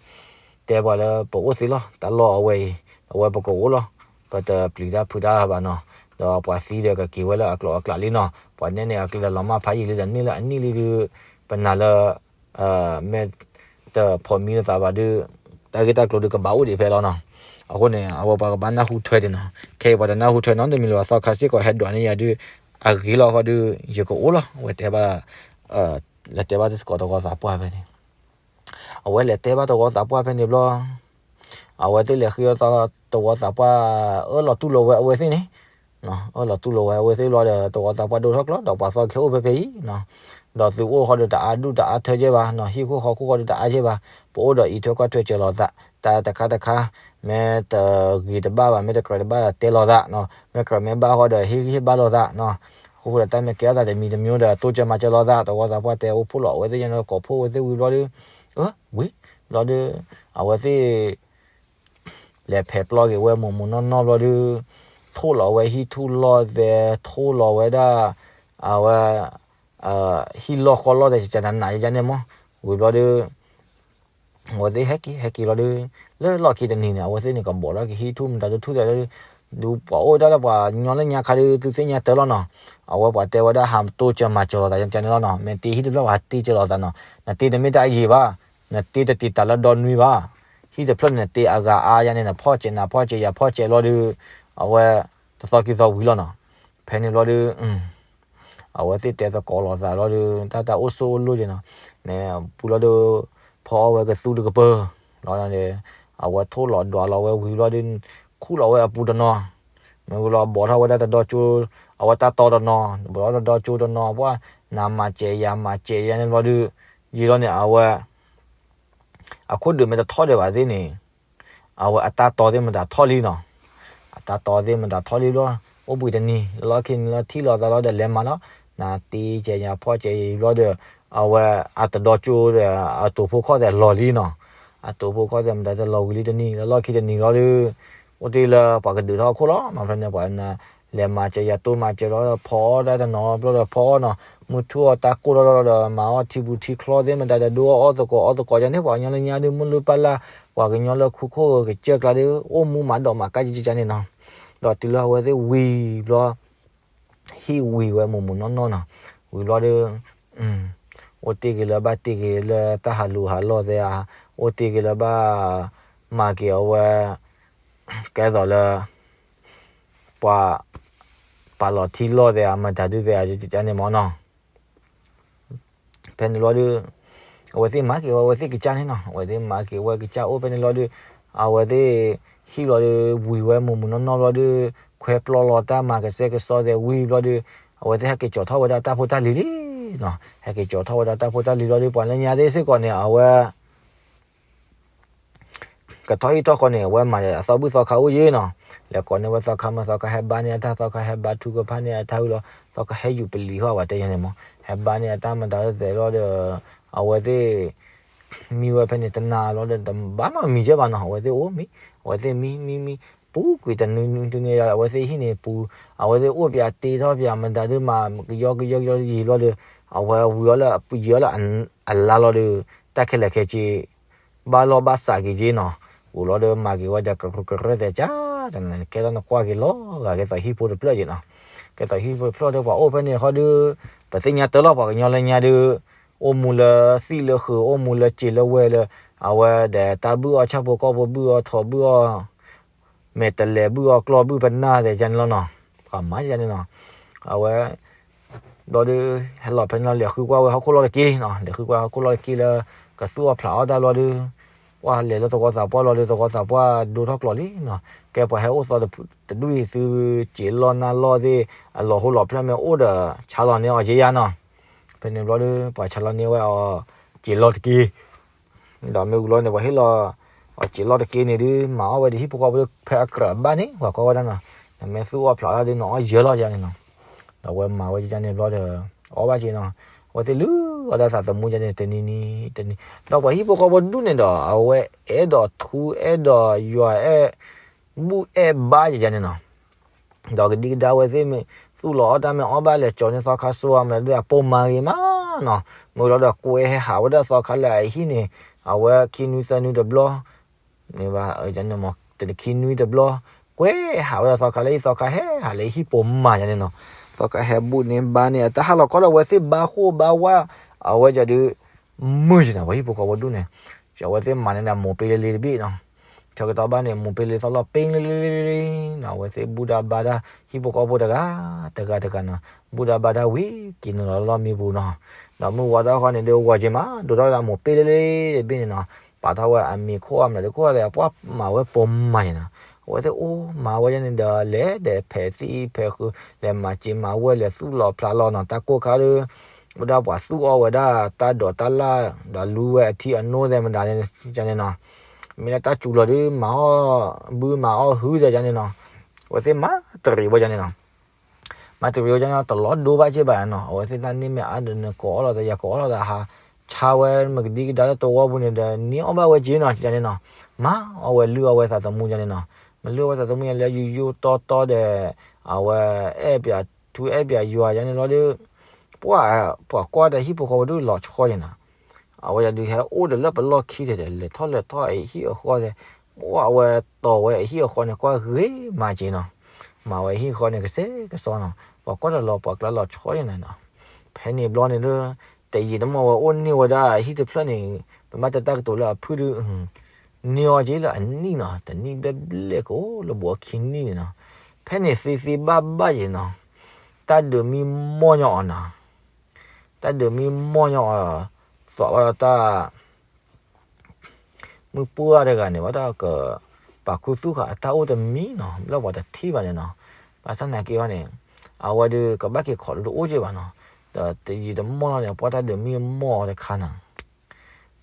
တဲပှၤလၢပအိၣ်သ့လီၤ တၢ်လီၢ်အဝဲအံၤ အဝဲပကအိၣ်လီၤ ပတပျံၤတၢ်ဖုးတၢ်ဘၣ်နီၤ ဒီးပှၤသံဒီးကက့ၤဝဲလၢအကျိၤအကျဲလံနီၤ ပှၤနဲၣ်န့ၢ်အကျဲဒီးလီၤမၢ်ဖးယံာ်လံဒီးန့ၢ်လၢအနံၣ်လံဒီး ပနာ်လၢ မ့ၢ်တဖိးမံလိာ်သးဘၣ်ဒီး တၢ်ဂ့ၢ်တၢ်ကျိၤဒီးကဘၣ်အိၣ်ဒံးဖဲလီၤနီၤ အဃိန့ၣ် အဝဲပှၤကဘၣ်နၢ်ဟူထွဲဒံးနီၤ ခဲအံၤပှၤတနၢ်ဟူထွဲနီတမံၤလၢၤဘၣ် သီခါစ့ၢ်ကီးဟဲဒွးန့ၢ်ယၤဒီး အဂ့ၤလီၤဃီဒီး ယကအိၣ်လီၤ အဝဲတဲဘၣ် လဲၤတဲဘၣ်တစ့ၢ်ကီးတဝီသးပှၢ်ဖဲန့ၣ် အဝဲလဲၤတဲဘၣ်တဝီသးပှၢ်ဖဲန့ၣ်ဘျီ အဝဲသ့ၣ်လဲၤဃ့အီၣ်သီတဝီသးပှၢ် အၢၣ်လီၤတူၢ်လိာ်ဝဲအဝဲသ့ၣ်န့ၣ် အၢၣ်လီၤတူၢ်လိာ်ဝဲအဝဲသ့ၣ်ဘျီဒီး တဝီသးပှၢ်ဒိၣ်ထီၣ်ကျီ ဒီးပှၤသီခဲအိၣ်ဖဲဖဲအံၤ ဒီးသုအိၣ်ဃီဒီးတအါဒူၣ်တအါထၢကဲဘၣ်နီၤ ဟံၣ်ခိၣ်ဃီခိၣ်ဃီဒီးတအါကဲဘၣ် ပအိၣ်ဒီးအံးထွဲကွၢ်ထွဲစၢၤလိာ်သး တၢ်တခါတခါ မ့ၢ်တဂ့ၤတဘၣ်ဘၣ် မ့ၢ်တကြၢးတဘၣ်ဒီးတဲလိာ်သးနီၤ မ့ၢ်ကြၢးမ့ၢ်ဘၣ်ဃီဒီးဟ့ၣ်ဂံၢ်ဟ့ၣ်ဘါလိာ်သးနီၤ အဃိဒီးတၢ်မ့ၢ်ကဲထီၣ်သးတမံၤတမံၤဒီး တိစၢၤမၤစၢၤလိာ်သး တဝီသးပှၢ်တဲအိၣ်ဖှိၣ်လီၤ အဝဲသ့ၣ်ညါန့ၣ်ကိးဖှိၣ်အဝဲသ့ၣ်ဝံၤဘျီဒီး အၢ ဝံၤ ဘျီဒီး အဝဲသ့ၣ် လဲၤဖဲးပျီက့ၤဝဲမုၢ်မုၢ်နီၢ်နီၢ်ဘျီဒီး ထိၣ်လီၤဝဲဟံၣ်ထူၣ်လီၢ်သဲး ထိၣ်လီၤဝဲဒၣ် အဝဲ ဟံၣ်လီၢ်ဃီလီၢ်သဲး ကကနးနးယါန့ၣ်မး ဝံၤဘျီဒီး အဝဲသ့ၣ်ဟဲက့ၤ ဟဲက့ၤဘျီဒီး လၢလီၢ်ခံတနံၤန့ၣ် အဝဲသ့ၣ်န့ၣ်ကဘီးထီၣ်က့ၤဟံၣ်ထူၣ်မတၤဒုးထူၣ်သဲးလၢ ဒုးပှၤအိၣ်ဒၣ်လၢပှၤညီလၢညါခါဒီး သုသ့ၣ်ညါတၢ်လီၤနီၤ အဝဲပှၤတဲဝဲဒၣ်ဟးတိစၢၤမၤစၢၤလိာ်သးယါန့ၣ်လီၤနီၤ မ့ၢ်တ့ဟံၣ်တဖျၢၣ်ပှၤဟးတ့စၢၤလိာ်သးနီၤ နတ့တမ့ၢ်တၢ်အယံၤဘၣ် နတ့တတံာ်တာ်လၢဒီနွံဘၣ် ဟံၣ်တဖျၢၣ်န့ၣ်နတ့အဂၤအါယါန့ၣ် နဖီၣ်စဲးနဖီၣ်စဲးယၤဖီၣ်စဲးဘျီဒီး အဝဲ တသီခံသီဝံၤလီၤနီၤ ဖဲန့ၣ်ဘျီဒီး အဝဲသ့ၣ်တဲသကိးလိာ်သးလီၤဒီး တၢ်တၢ်အိၣ်ဆိၣ်အိၣ်လိၣ်က့ၤနီၤ န့ၣ် ပူၤလီၤဒီး ဖီအီၣ်ဝဲကသူတကပၢၢ် လီၤန့ၣ် အဝဲထိၣ်လီၤဒွးလီၤဝဲဝံၤဘျီဒီး ခူၣ်လီၤဝဲအပူၤတနီၤ မ့ၢ်ဝံၤလီၤဘီးထီၣ်ဝဲဒၣ်တဒီကၠိ အဝဲတၢ်တီတနီၤ ဘီးထီၣ်တဒီကၠိတနီၤ ပှၢ် နမၤစဲးယၤမၤစဲးယၤန့ၣ်ဘျီဒီး ယံာ်လီၤန့ၣ် အဝဲ အခိၣ်ဒုးမ့ၢ်တထီၣ်ဒံးဘၣ်သ့ၣ်န့ၣ် အဝဲအတၢ်တီသ့ၣ်မတၤထီၣ်လံနီၤ အတၢ်တီသ့ၣ်မတၤထီၣ်လံဘျီ အိၣ်ဘှံးတနံၤ လၢလီၢ်ခံန့ၣ်လီၤထံၣ်လိာ်သးလီၤဒီးလဲၤမၤလီၤ နတ့စဲးယၤဖီၣ်စဲးယၤဘျီဒီး အဝဲအတဒီကၠိဒီး အတိာ်ဖိခီၣ်သဲးလီၤလံနီၤ အတိာ်ဖိခီၣ်သဲးမတၤတလီၤဝံၤလံတနံၤ လၢလီၢ်ခံတနံၤလီၤဒီး အိၣ်တ့ၢ်လၢပှၤကဒုးထီၣ်အခိၣ်လီၤနီၤ ဖဲန့ၣ်ပှၤ လဲၤမၤစၢၤယၤတိၢ်မၤစၢၤလီၤဒီး ဖီအီၣ်တၢ်တနီၤဘျီဒီးဖီအီၣ်နီၤ မုၢ်ထူၣ်အီၣ်တၢ်ကိၢ်လီၤလီၤဒီး မၤအီၣ်ထံပူၤထံချီသ့ၣ်မတၤဒီး ဒိအီၣ်အီၣ်သကိးအီၣ်သကိးယါန့ၣ် ပှၤကညီလၢညါဒီး မုၢ်လုၢ်ပၢ်လၢ် ပှၤကညီလၢခူခိၣ်ကစၢၢ်ကျါဒီး အိၣ်မူမၤဒိးမၤကါကကန့ၣ်နီၤ ဒီးတုၤလၢအဝဲသ့ၣ်ဝံၤဘျီ ဟံၣ်ဝံၤဝဲမုာ်မုာ်နီၢ်နီၢ်နီၤ, ဝံၤဘျီဒီး အိၣ်တ့ၢ်က့ၤလၢဘၣ်တ့ၢ်က့ၤလၢတၢ်ဟးလူၤဟးလီၢ်သ့ဧါ, အိၣ်တ့ၢ်က့ၤလၢဘၣ် မၤက့ၤအဝဲ ကဲသိးလၢ ပှၤ ပာ်လီၤထံလီၢ်သ့ဧါ မတၤဒုသ့ဧါ ကန့ၣ်မ့ၢ်နီၤ. ဖဲန့ၣ်ဘျီဒီး အဝဲသ့ၣ်မၤက့ၤဝဲ အဝဲသ့ၣ်ကစၢ်န့ၣ်နီၤ, အဝဲသ့ၣ်မၤက့ၤဝဲကစၢ်အိၣ်ဖဲန့ၣ်လီၤဒီး အဝဲသ့ၣ် ဟံၣ်လီၤဒီး ဝံၤဝဲမုာ်မုာ်နီၢ်နီၢ်ဘျီဒီး ခွဲပျီလီၤတၢ်မၤကစဲကစီသဲးဝံၤဘျီဒီး အဝဲသ့ၣ်ဟဲက့ၤကၠီၤထီၣ်ဝဲဒၣ်တၢ်ဖိတၢ်လံၤလံနီၤ, ဟဲက့ၤကၠီၤထီၣ်ဝဲဒၣ်တၢ်ဖိတၢ်လံၤဘျီဒီး ပှၤလၢညါသ့ၣ်စ့ၢ်ကီးန့ၣ် အဝဲ ကထီၣ်ဟံၣ်ထီၣ်ဃီန့ၣ် အဝဲမၤအသီဘူၣ်သီခါအိၣ်ယ့ၣ်နီၤ, လဲၤကိးန့ၢ်ဝဲသီခါမ့ၢ်သီခါဟဲဘါန့ၢ်အတၢ် သီခါဟဲဘါထုကဖၣ်န့ၢ်အတၢ်ဝံၤလီၤ သီခါဟဲယူၤပလံၤဟီၣ်ဝဲတဲယၤန့ၣ်မ့ၢ် ဟဲဘါန့ၢ်အတၢ်မတၤသ့ၣ်လီၤဒီး အဝဲသ့ၣ် မံဝဲဖဲန့ၣ်တနၤလီၤဒီး တဘၣ်နီတမံၤကဲဘၣ်နီၤ, အဝဲသ့ၣ်အိၣ်မံ, အဝဲသ့ၣ်မံမံမံ ပူၤကွံာ်တနံၤတနံၤ အဝဲသ့ၣ်ဟံၣ်န့ၣ်ပူၤ, အဝဲသ့ၣ်အိၣ်ပၠးတ့ထီၣ်ပၠးမတၤဒုမး ကယီကယီကယီယံာ်ဘျီဒီး အဝဲဝံၤအီၤလၢ ယံာ်အီၤလၢအလါလီၤဒီး တၢ်ခဲလၢာ်ခဲဆ့ ဘၣ်လီၢ်ဘၣ်စးက့ၤက့နီၤ, အိၣ်လီၤဒီးမၤက့ၤဝဲဒီးကရၢကရၢသဲးကၢ်တနၤ ကဲထီၣ်နကွၢ်က့ၤလီၤဂာ် ကဲသိးဟံၣ်ဖိတဖျၢၣ်က့နီၤ, ကဲသိးဟံၣ်ဖိတဖျၢၣ်ဒီးပှၤအိၣ်ဖဲန့ၣ်ဃီဒီး ပသ့ၣ်ညါတၢ်လီၤ ပှၤကညီလၢညါဒီး အိၣ်မူလၢသံၣ်လၢဃုာ် အိၣ်မူလၢစ့ၤလၢဝဲလၢ အဝဲဒီးတၢ်ဘုၣ်အီၣ်ဆၣ်ဖိကီၢ်ဖိဘုၣ်အီၣ်ထိးဘုၣ်အီၣ် မဲာ်တလဲၤဘုၣ်အီၣ်ကျီၢ်ဘုၣ်ပနၢ်သဲးကန့ၣ်လီၤနီၤ, ပှၤမၤကန့ၣ်နီၤ, အဝဲ ဘျီဒီး ဟဲလီၤဖဲန့ၣ်လီၤ လဲၤဃုကွၢ်ဝဲဟီၣ်ခိၣ်လီၢ်တက့ၢ်နီၤ, လဲၤဃုကွၢ်ဟီၣ်ခိၣ်လီၢ်တက့ၢ်လၢ ကသူၣ်အီၣ်ဖျးအီၣ်တၢ်ဘျီဒီး ပှၤလဲၤလၢသဝီသးပှၢ်လီၤဒီး သဝီသးပှၢ်ဒိထီၣ်ကျိးလံနီၤ, ကဲပှၤဟဲအိၣ်သီတဒူၣ်အံၤသု စ့ၤလီၢ်နၢ်လီၢ်သ့ၣ် အလီၤဟိလီၤဖျၢၣ်မ့ၢ်အိၣ်ဒီး ဆါလီၤန့ၢ်အီၤက့ယါနီၤ, ဖဲန့ၣ်ဘျီဒီး ပှၤဆါလီၤန့ၢ်ဝဲအီၤ စ့ၤလီၢ်တက့ၢ် ဒီးမ့ၢ်ဝံၤလီၤန့ၣ် ပှၤဟ့ၣ်လီၤ အီၤစ့ၤလီၢ်တက့ၢ်န့ၣ်ဒုး မၤအီၣ်ဝဲဒီးဟံၣ်ဖိဃီဖိဖဲအကြၢးဘၣ်န့ၣ် ပှၤကွၢ်ဝဲဒၣ်နီၤ, နမ့ၢ်သူၣ်အီၣ်ဖျးအီၣ်ဒုး နအီၣ်ယၢၤလီၤယန့ၣ်နီၤ, ဒီးအဝဲမၤဝဲယန့ၣ်ဘျီဒီး အီၣ်ဘၣ်က့နီၤ, အဝဲသ့ၣ်လုၢ်အီၣ်တၢ်သးသမူယန့ၣ် တနံၤနံၤတနံၤ, ဒီးပှၤဟံၣ်ဖိဃီဖိဒူၣ်န့ၣ်ဒီး အဝဲအဲၣ်ဒိးထူအဲၣ်ဒိးယွၤအဲၣ် ဘူၣ်အဲၣ်ဘါယန့ၣ်နီၤ ဒီးကဒံကဒါဝဲသ့ၣ်မ့ၢ် သူၣ်လီၤအီၣ်တၢ်မ့ၢ်အီၣ်ဘၣ်လဲၤကၠီၤန့ၢ်သီခါစိအမနုၤဒီး အပိာ်မၤဂ့ၤမးနီၤ, မ့ၢ်လီၤဒီးကွဲဟဲဟးဝဲဒၣ်သီခါလၢအဟံၣ်န့ၣ် အဝဲခံနွံသၢနွံတဘျီ, မ့ၢ်ဘၣ် တခံနွံတဘျီ, ကွဲဟးဝဲဒၣ်သီခါလၢဟံၣ်သီခါဟဲဟးလၢဟံၣ်ပိာ်မၤယန့ၣ်နီၤ, သီခါဟဲဘူၣ်န့ၢ်ဘါန့ၢ် အတၢ်ဟးလီၤခီဒီးအဝဲသ့ၣ်ဘါဃိၣ်ဘါဝါ, အဝဲကဒုး မုာ်ယန့ၣ် ပှၤဟံၣ်ဖိဃီဖိဒူၣ်န့ၣ်, အဝဲသ့ၣ်မၤန့ၢ်ဒီးမိၢ်ပ့လ့လ့တဘ့ၣ်နီၤ, ဆၢကတီၢ်ဘၣ်န့ၣ် မိၢ်ပ့လ့သီၣ်လီၤပ့လ့လ့လ့လ့နီၤ, အဝဲသ့ၣ်ဘူၣ်တၢ်ဘါတၢ် ဟံၣ်ဖိဃီဖိတဂၤ တဂၤတဂၤနီၤ, ဘူၣ်တၢ်ဘါတၢ်ဝံၤက့ၤနုာ်လီၤလၢလီၢ်မံပူၤနီၤ, ဒီးမုၢ်ဝါထီၣ်ဃီန့ၣ်ဒီး ဂီၤက့ၤမး ဒိးထီၣ်ဝဲဒၣ်မိၢ်ပ့လ့လ့တဘ့ၣ်န့ၣ်နီၤ, ပာ်ထီၣ်ဝဲအမံၤခိၣ်အမနုၤတခိၣ်ဒီး ပှၤမၤဝဲပိာ်မၤယန့ၣ်နီၤ, အဝဲသ့ၣ်အိၣ်မၤဝဲယန့ၣ်ဒီး လဲၤဒီးဖဲးသံၣ်ဖဲးဃုာ် လဲၤမၤစ့မၤဝဲလဲၤသူၣ်လီၤဖျးလီၤနီၤ, တၢ်ကိၢ်ခါဒီး ဝဲဒၣ်ပှၤသူၣ်အီၣ်ဝဲဒၣ်တၢ်ဒိးတၢ်လၣ် ဒီးလူဝဲအထံအနိသဲးမတၤန့ၣ်န့ၣ်နီၤ, မ့ၢ်လၢတၢ်စူၤလီၤဒုး မၤအီၣ်ဘုမၤအီၣ်ဟုသဲးယန့ၣ်နီၤ, အဝဲသ့ၣ်မၤတရံးဝဲယန့ၣ်နီၤ, မၤတရံးဝဲယန့ၣ်နီၤ တလီၤဒိဘၣ်က့ဘၣ်နီၤ, အဝဲသ့ၣ်တၢ်န့ၢ်မ့ၢ်အါဒီးနကိးအီၣ်လီၤသး ယကိးအီၣ်လီၤသးဟး ဆါဝဲမ့ၢ်ကဒံကဒါလၢသဝီပူၤန့ၣ်ဒီး န့ၢ်အီၣ်ဘၣ်ဝဲက့နီၤ ယန့ၣ်နီၤ, မၤအီၣ်ဝဲလုၢ်အီၣ်ဝဲသးသမူယန့ၣ်နီၤ, မ့ၢ်လုၢ်အီၣ်ဝဲသးသမူယန့ၣ်လၢယိယိတီတီဒီး အဝဲအဲၣ်ပၠးထူအဲၣ်ပၠးယွၤယန့ၣ်လီၤဒီး ပှၤ ပှၤကွၢ်ဒီးဟံၣ်ဖိဃီဖိဒူၣ်လီၤဆီယန့ၣ်နီၤ, အဝဲယၤဒုးဟဲအိၣ်ဒီးလၢပလီၢ်ခံဒီး လဲၤထီၣ်လဲၤထီၣ်အဟံၣ်အဃီသဲး, ပှၤအဝဲတီၤဝဲအဟံၣ်အဃီန့ၣ် ကွၢ်ဂ့ၤမးက့နီၤ, မၤဝဲဟံၣ်ဃီန့ၣ်ကစဲးကစီနီၤ, ပှၤကွၢ်ဒီးလီၤပှၤကျါလီၤဆီယန့ၣ်နီၤ, ဖဲန့ၣ်ဘျီန့ၣ်ဒီး တယံာ်တမီၢ်ဝဲအိၣ်န့ၢ်ဝဲဒၣ်အဟံၣ်တဖျၢၣ်န့ၣ်, ပမ့ၢ်တၢ်ကတိၤလၢအဖုၣ်ဒုး န့ၢ်အီၤက့လၢအနံၣ်နီၤ, တနံၣ်ဘျဲၣ်ဘျဲၣ်ကအိၣ်လၢဘူးအခံနံၣ်န့ၣ်နီၤ, ဖဲန့ၣ်သ့သ့ဘၣ်ဘၣ်ယ့ၤနီၤ, တၢ်ဒုးမံမီၢ်ညီအီၤနီၤ, တၢ်ဒုးမံမီၢ်ညီအီၤ, သိးဘၣ်ဒီးတၢ် မုၢ်ပှၢ်တဂၤန့ၣ် ဘၣ်တၢ်က ပာ်ခူသူၣ်ဃာ်အတၢ်အိၣ်တမံနီၤ, ဘျီပှၤတထံၣ်ဘၣ်န့ၣ်နီၤ, ဘၣ်ဆၣ်သနာ်က့န့ၣ် အဝဲဒုးကဘၣ်က့ၤခိးဒုးတအိၣ်က့ဘၣ်နီၤ, ဒီးတယံာ်တမီၢ်လီၤန့ၣ် ပှၤတၢ်ဒုးမံမီၢ်အီၤတခါနီၤ,